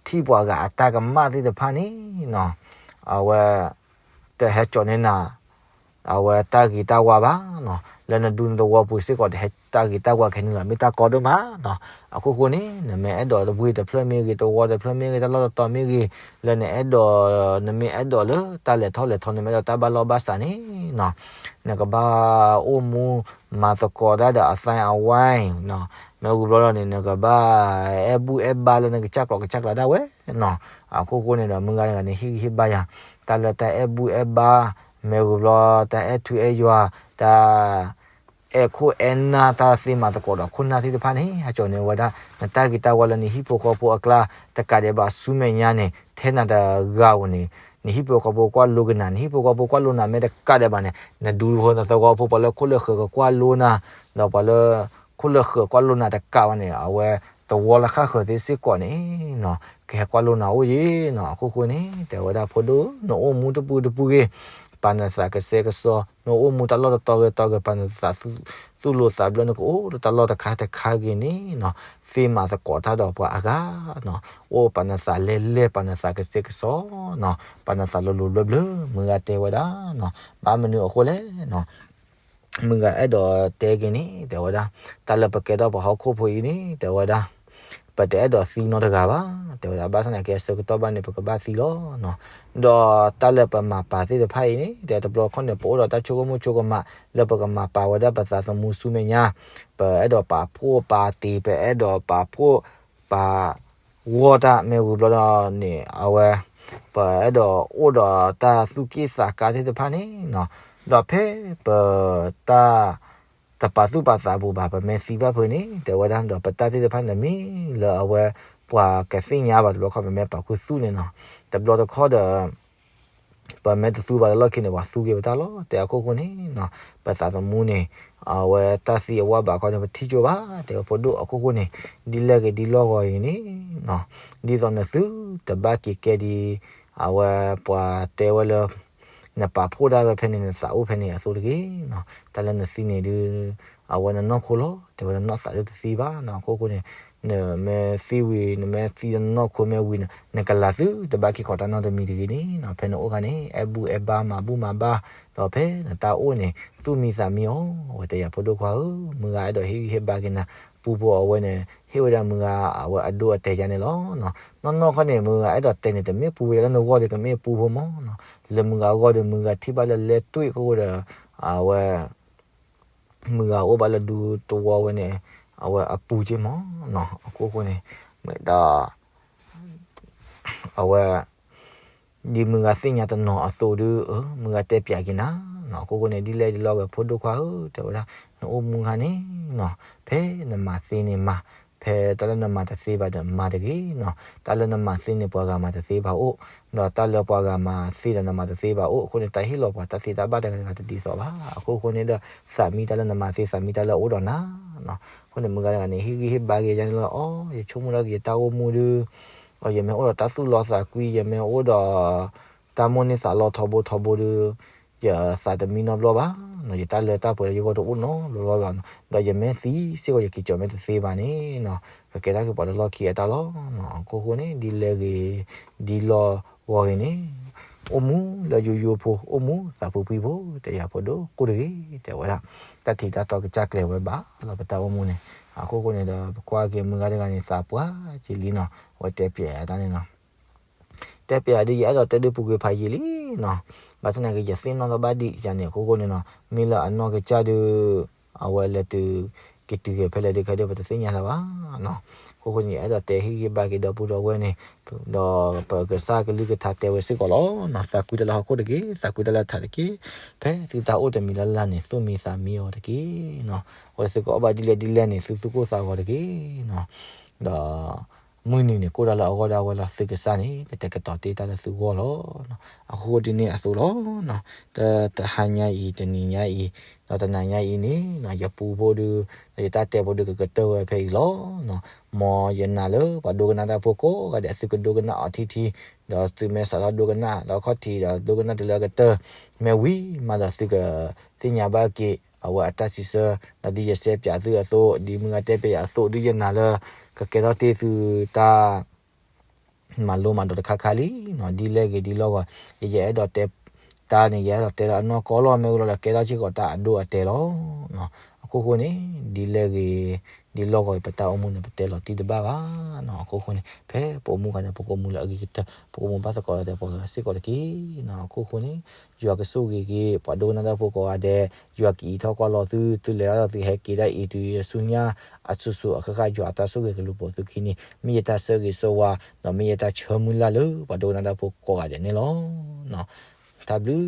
ထံၣ်ပှၤဂၤအတၢ်ကမၣ်သ့ၣ်တဖၣ်န့ၣ်နီၤ အဝဲ တဟဲကၠီၤန့ၢ်နၤ အဝဲတၢ်ဂ့ၤတၢ်ဝါဘၣ်နီၤ လၢနဒူနသဝီပူၤစ့ၢ်ကီး တဟဲတၢ်ဂ့ၤတၢ်ဝါကဟဲနုာ်လီၤ မ့ၢ်တၢ်ကီဒိၣ်မးနီၤ. အခိၣ်ဃိန့ၣ် နမ့ၢ်အဲၣ်ဒိးတဝ့ၢ်တဖျၢၣ်မ့ၢ်ဂ့ၤ သဝီတဖျၢၣ်မ့ၢ်ဂ့ၤ တၢ်လီၢ်တတီၤမ့ၢ်ဂ့ၤ လၢနအဲၣ်ဒိး နမ့ၢ်အဲၣ်ဒိးလၢတၢ်လဲၤထီၣ်လဲၤထီ နမ့ၢ်အဲၣ်ဒိးတၢ်ဘၣ်လီၢ်ဘၣ်စးန့ၣ်နီၤ နကဘၣ်အိၣ်မူမၤသကိးတၢ်ဒီးအသဲအဝဲနီၤ မ့ၢ်ဝံၤဘျီလီၤန့ၣ် နကဘၣ်အဲၣ်ဘူၣ်အဲၣ်ဘါလၢနကစၢ်ကျိးကစၢ်ကျါဒၣ်ဝဲနီၤ. အခိၣ်ဃိန့ၣ်ဒီး မုၢ်ဂၤတဂၤန့ၣ် ဟ့ၣ်ဂံၢ်ဟ့ၣ်ဘါယၤ တၢ်လၢတၢ်အဲၣ်ဘူၣ်အဲၣ်ဘါ မ့ၢ်ဝံၤဘျီ တၢ်အဲၣ်ထူအဲၣ်ယွၤ တၢ် အဲၣ်ခိၣ်အဲၣ်နၢ်တၢ်သ့မၤသကိးဒီးခိၣ်နၢ်သ့ၣ်တဖၣ်န့ၣ် ဟးကၠီၣ်န့ၢ်ဝဲဒၣ် နတၢ်ဂ့ၤတၢ်ဝါလၢနဟံၣ်ဖိဃီဖိအကျါ တကးဒံးဘၣ်ဆူမဲာ်ညါန့ၣ် ထဲနၤတဂၤဧိၤန့ၣ် နဟံၣ်ဖိဃီဖိကွၢ်လိကနၤ နဟံၣ်ဖိဃီဖိကွၢ်လိနၤမ့ၢ်တကးဒံးဘၣ်န့ၣ် နဒူဖိနသဝီဖိ ပှၤလၢခိၣ်လၢဃၢၤကကွၢ်လိနၤ ဒီးပှၤလၢ ခိၣ်လၢဃၢၤကွၢ်လိနၤတကးဘၣ်န့ၣ် အဝဲသဝီလၢဃၣ်ဃၢၤသ့စ့ၢ်ကီးန့ၣ်နီၤ ကဟဲကွၢ်လိနၤအိၣ်ယံၤနီၤ အခိၣ်ဃိန့ၣ် တဲဝဲဒၣ်ဖိဒိၣ် နအိၣ်မူတပူၤတပူၤဂ့ၤ ပာ်နသးကစဲကစီ နအိၣ်မူတၢ်လီၢ်တတီၤဂ့ၤတီၤဂ့ၤ ပာ်နသးသူၣ်လိာ်သးဘျၢ နကအိၣ်ဒီးတၢ်လီၢ်တခါတခါဂ့ၤန့ၣ်နီၤ သ့မၤသကိးတၢ်ဒီးပှၤအဂၤနီၤ အိၣ်ပာ်နသးလဲၢ်လဲၢ် ပာ်နသးကစဲကစီနီၤ ပာ်နသးလိၤလိၤဘျၢဘျၢ မုၢ်ဂၤတဲဝဲဒၣ်နီၤ ဘၣ်မနုၤအဃိလဲၣ်နီၤ မုၢ်ဂၤအဲၣ်ဒိးတဲက့ၤန့ၣ် တဲဝဲဒၣ် တၢ်လၢပကဲထီၣ်ပှၤဟီၣ်ခိၣ်ဖိအံၤန့ၣ် တဲဝဲဒၣ် ပတအဲၣ်ဒိးသံနီတဂၤဘၣ် တဲဝဲဒၣ် ဘၣ်ဆၣ်သနာ်က့အဆၢကတီၢ်ဘၣ်န့ၣ် ပကဘၣ်သံလီၤနီၤ ဒီးတၢ်လၢပမၤပာ်သ့ၣ်တဖၣ်အံၤန့ၣ် တဲတဘျီခီန့ၣ် ပအိၣ်ဒီးတၢ်ဆိကမိၣ်ဆိကမး လၢပကမၤပာ်ဝဲဒၣ်ပသးသမူဆူမဲာ်ညါ ပအဲၣ်ဒိးပာ်ဖှိၣ်ပာ်တ့ၢ် ပအဲၣ်ဒိးပာ်ဖှိၣ်ပာ် ဂီၢ်တၢ်မ့ၢ်ဝံၤဘျီဒီးန့ၣ် အဝဲ ပအဲၣ်ဒိးအိၣ်ဒီးတၢ်သူၣ်က့ၣ်သးကါသ့ၣ်တဖၣ်န့ၣ်နီၤ ဒီးဖဲပတၢ် တပာ်သူၣ်ပာ်သးဘူးဘၣ် ပမ့ၢ်သံဘၣ်ဖုးန့ၣ် တဲဝဲဒၣ် ဒီးပတၢ်သ့ၣ်တဖၣ်န့ၣ် မ့ၢ်လၢအဝဲ ပှၤကသ့ၣ်ညါဘၣ်တဘျီခီ ပမ့ၢ်ပာ်ခူသူၣ်န့ၣ်နီၤ တဘျီတခီဒီး ပမ့ၢ်တသူဘၣ်လၢလီၢ်ခံန့ၣ် ပှၤသူက့ၤပတၢ်လီၤ တဲအခိၣ်ဃိန့ၣ်နီၤ ပသးသမူန့ၣ် အဝဲတၢ်သံအဝါဘၣ်ခီန့ၣ် ပထံၣ်ကၠိဘၣ် တဲဝဲဖိဒိၣ်အခိၣ်ဃိန့ၣ် ဒ်လဲၣ်ဂ့ၤဒ်လီၢ်ဂီၤအံၤန့ၣ်နီၤ ဒ်သိးနသုတဘၣ်က့ၤကဲဒ် အဝဲပှၤတဲဝဲလၢ နပာ်ဖှိၣ်ဒၣ်ဝဲဖဲန့ၣ် နသးအိၣ်ဖဲန့ၣ်အသိးတဂ့ၤနီၤ တၢ်လၢနသံန့ၣ်ဒုး အဝဲနနီၢ်ခိလီၤ တဲဝဲနနီၢ်သးဒုးတသံဘၣ်နီၤ အခိၣ်ဃိန့ၣ် နမ့ၢ်သံဝံၤ နမ့ၢ်သံလၢနနီၢ်ခိမ့ၢ်ဝံၤန့ၣ် နကလၤသုတဘၣ်က့ၤခီၣ်တၢ်နီတမံၤတဂ့ၤန့ၣ်နီၤ ဖဲနအိၣ်ခါန့ၣ် အဲၣ်ဘူၣ်အဲၣ်ဘါမၤဘူၣ်မၤဘါ ဒီးဖဲနတၢ်အိၣ်န့ၣ် သူၣ်မံသးမံအီၤ အဝဲတဲယၤဖိဒိၣ်ခွါဧၢ မုၢ်ဂၤအဲၣ်ဒိးဟ့ၣ်ဂံၢ်ဟ့ၣ်ဘါက့ၤနၤ ပူဖိအဝဲန့ၣ် ဟ့ၣ်ဝဲဒၣ်မုၢ်ဂၤအဝဲအဒိအတဲာ်ယါန့ၣ်လီၤ နီၢ်နီၢ်ခီန့ၣ် မုၢ်ဂၤအဲၣ်ဒိးတဲာ်န့ၣ် တမ့ၢ်ပူဝဲဒၣ်လၢနဂီၢ်ဒီး ကမ့ၢ်ပူဖိမးနီၤ လၢမုၢ်ဂၤအဂီၢ်ဒီး မုၢ်ဂၤထံၣ်ဘၣ်လၢလဲၢ်တွံၣ်အခိၣ်ဃိဒီး အဝဲ မုၢ်ဂၤအိၣ်ဘၣ်လၢဒူသဝီဝဲန့ၣ် အဝဲအပူၤက့မးနီၤ အခိၣ်ဃိန့ၣ် မ့ၢ်ဒီး အဝဲ ဒ်မုၢ်ဂၤသ့ၣ်ညါတနီၤအသိးဒုး မုၢ်ဂၤတဲပျးက့ၤနၤနီၤ အခိၣ်ဃိန့ၣ် ဒ်လဲၣ်ဒ်လီၢ်ဂ့ၤ ဖိဒိၣ်ခွါဧၢ တဲဝဲဒၣ် နအိၣ်မူခါန့ၣ်နီၤ ဖဲနမၤသ့န့ၣ်မၤ ဖဲတၢ်လၢနမၤတသ့ဘၣ်ဒီးမၤတဂ့ၤနီၤ တၢ်လၢနမၤသ့န့ၣ် ပှၤဂၤမၤတသ့ဘၣ်အိၣ် ဒီးတၢ်လၢပှၤဂၤမၤသ့ဒီးနမၤတသ့ဘၣ်အိၣ် အဃိန့ၣ် တၢ်ဟ့ၣ်လီၤပှၤတၢ်သ့တၢ်ဘၣ်တဂၤတဂၤတဒ်သိးဘၣ် အခိၣ်ဃိန့ၣ်ဒီး သးမံတၢ်လၢနမၤသ့ သးမံတၢ်လၢအအိၣ်ဒီးနၤနီၤ အဃိန့ၣ် မုၢ်ဂၤတဂၤန့ၣ် ဟ့ၣ်ဂံၢ်ဟ့ၣ်ဘါက့ၤယါန့ၣ်လီၤ အီ ယဆိကမိၣ်ဒၣ်က့ၤယတၢ်အိၣ်မူဒုး အီ ယမ့ၢ်အိၣ်ဒီးတၢ်သူၣ်လီသးကွံ ယမ့ၢ်အိၣ်ဒီး တၢ်မိၣ်န့ၢ်သးလီထီဘိထီဘိဒုး ယသးတမံနီတဘျီဘၣ်နီၤ ယတၢ်လၢတၢ်ပှဲၤလၢယဂီၢ်တအိၣ်နီတဘျီဘၣ်နီၤ ဒီးယမ့ၢ်သံစ့ၢ်ကီး ယက့ၤကၠီၤမ့ၢ်တသ့ဘၣ်န့ၣ်နီၤ ကကဲထီၣ်က့ၤပှၤလၢလီၢ်ခံအတၢ်လီၤနီၤ အခိၣ်ဃိန့ၣ် ဒ်လဲၣ်ဂ့ၤ ဒ်လီၢ်ဂီၤဂ့ၤန့ၣ် အိၣ်မူလၢယိယိဖိ အိၣ်မူသးဖှံဖှံဖိ တဲယၤဖိဒိၣ်ကိၢ်တဂ့ၤ တဲဝဲဒၣ် တၢ်ထံးတၢ်တီကစၢ်ကျဲၤဝဲဘၣ်လီၤ ပတၢ်အိၣ်မူန့ၣ် အခိၣ်ဃိန့ၣ်ဒီး ပကွၢ်က့ၤမုၢ်ဂၤတဂၤန့ၣ် သးပှၢ်က့ၤလံနီၤ အဝဲတဲပျဲးအတၢ်န့ၣ်နီၤ တဲပျဲးဒ်ယအဲၣ်ဒိးတဲဒုးပူၤကွံာ်ဖးယံာ်လံနီၤ ဘၣ်ဆၣ်သနာ်က့ ယသ့ၣ်နီၣ်ထီၣ်ဘၣ်ဒံးယၤန့ၣ် အခိၣ်ဃိန့ၣ်နီၤ မ့ၢ်လၢအနီၢ်ကစၢ်ဒုး အဝဲလဲၤတုၤ က့ၤတုၤက့ၤဖဲလဲၣ်ဒုးခဲဒုး ပတသ့ၣ်ညါလၢၤဘၣ်နီၤ အခိၣ်ဃိန့ၣ် ယအဲၣ်ဒိးတဲဟ့ၣ်ဂံၢ်ဘါက့ၤဒီပုၢ်ဒီဝဲၢ်န့ၣ် ဒီးပကစၢ်ကလုၢ်ကထါတဲဝဲစ့ၢ်ကီးလီၤနီၤ သးကွံတၢ်လၢဟီၣ်ခိၣ်တက့ၢ် သးကွံတၢ်လၢထးတက့ၢ် ဖဲသုတၢ်အိၣ်တမံၤလၢ်လၢ်န့ၣ် သူၣ်မံသးမံအီၤတက့ၢ်နီၤ အဝဲသုကအီၣ်ဘၣ်ဒ်လဲၣ်ဒ်လဲၣ်န့ၣ် သုသူၣ်ကိၢ်သးဂီၤတက့ၢ်နီၤ ဒီး မုၢ်နံၤန့ၣ် ကိၢ်တၢ်လၢအဂီၢ်ဒၣ်ဝဲလီၤ သုကစၢ်န့ၣ် ကတဲာ်ကတီၤတ့ၢ်တၢ်လၢသုဂီၢ်လီၤ. အဃိဒ်န့ၣ်အသိးလီၤ. တဟါညါအံၤ တနံၤညါအံၤ ဒီးတနၤညါအံၤန့ၣ် ယပူဖိဒုး ဒီးယတၢ်တဲဖိဒုး ကကတၢၢ်ဝဲဖဲအံၤလီၤ. မ်ယနာ်လၢပှၤဒိကနၣ်တၢ်ဖိကိးဂၤဒဲး သုကဒိကနၣ်အီၤထံထံ ဒီးသုမ့ၢ်စးထီၣ်ဒိကနၣ် ဒီးခီၣ်ထံးဒီးဒိကနၣ်တုၤလၢအကတၢၢ် မ့ၢ်ဝံၤမးဒီးသုကသ့ၣ်ညါဘၣ်က့ၤ အဝဲအတၢ်စံးဆၢ ဒီးဒ်ယစဲးပၠးသုအသိး ဒ်မုၢ်ဂၤတဲပၠးယၤအသိး ဒ်ယနာ်လၢ ကကဲထီၣ်တ့ၢ်သုတၢ် မၤလိမၤဒိးတခါခါလံနီၤ ဒ်လဲၣ်ဂ့ၤဒ်လီၢ်ဂီၤ ယအဲၣ်ဒိးတဲ တၢ်န့ၣ် ယအဲၣ်ဒိးတဲလၢအနီၢ်ကီၢ်လီၤ မ့ၢ်ဝံၤလီၤဒီး ကဲထီၣ်စ့ၢ်ကီးတၢ်အဒိအတဲာ်လီၤ. အခိၣ်ဃိန့ၣ် ဒ်လဲၣ်ဂ့ၤ ဒ်လီၢ်ဂီၤ ပတၢ်အိၣ်မူန့ၣ် ပတဲလီၤတံၢ်တဘၣ်ဘၣ်နီၤ အခိၣ်ဃိန့ၣ် ဖဲပအိၣ်မူအခါန့ၣ် ပကအိၣ်မူလၢအဂ့ၤကတၢၢ် ပကအိၣ်မူဘၣ်သကိးဒီးပှၤဂၤစ့ၢ်ကီးတက့ၢ်နီၤ အခိၣ်ဃိန့ၣ် ယွၤကဆိၣ်ဂ့ၤက့ၤ ပှၤဒိကနၣ်တၢ်ဖိကိးဂၤဒဲး ယွၤကအံးထီၣ်ကွၢ်လီၤသု သုလဲၤတၢ်ဒီးသုဟဲက့ၤဒၣ်အံၤ တုၤဆူညါ အစိၤစိၤအဃၣ်ဃၣ် ယွၤအတၢ်ဆိၣ်ဂ့ၤကလူၤပိာ်သုခံန့ၣ် မ့ၢ်ယတၢ်ဆၢဂ့ၤဆၢဝါ ဒီးမ့ၢ်ယတၢ်ဆၢမုၢ်လၢ်လၢ ပှၤဒိကနၣ်တၢ်ဖိကိးဂၤဒဲးန့ၣ်လီၤ. တၢ်ဘျုး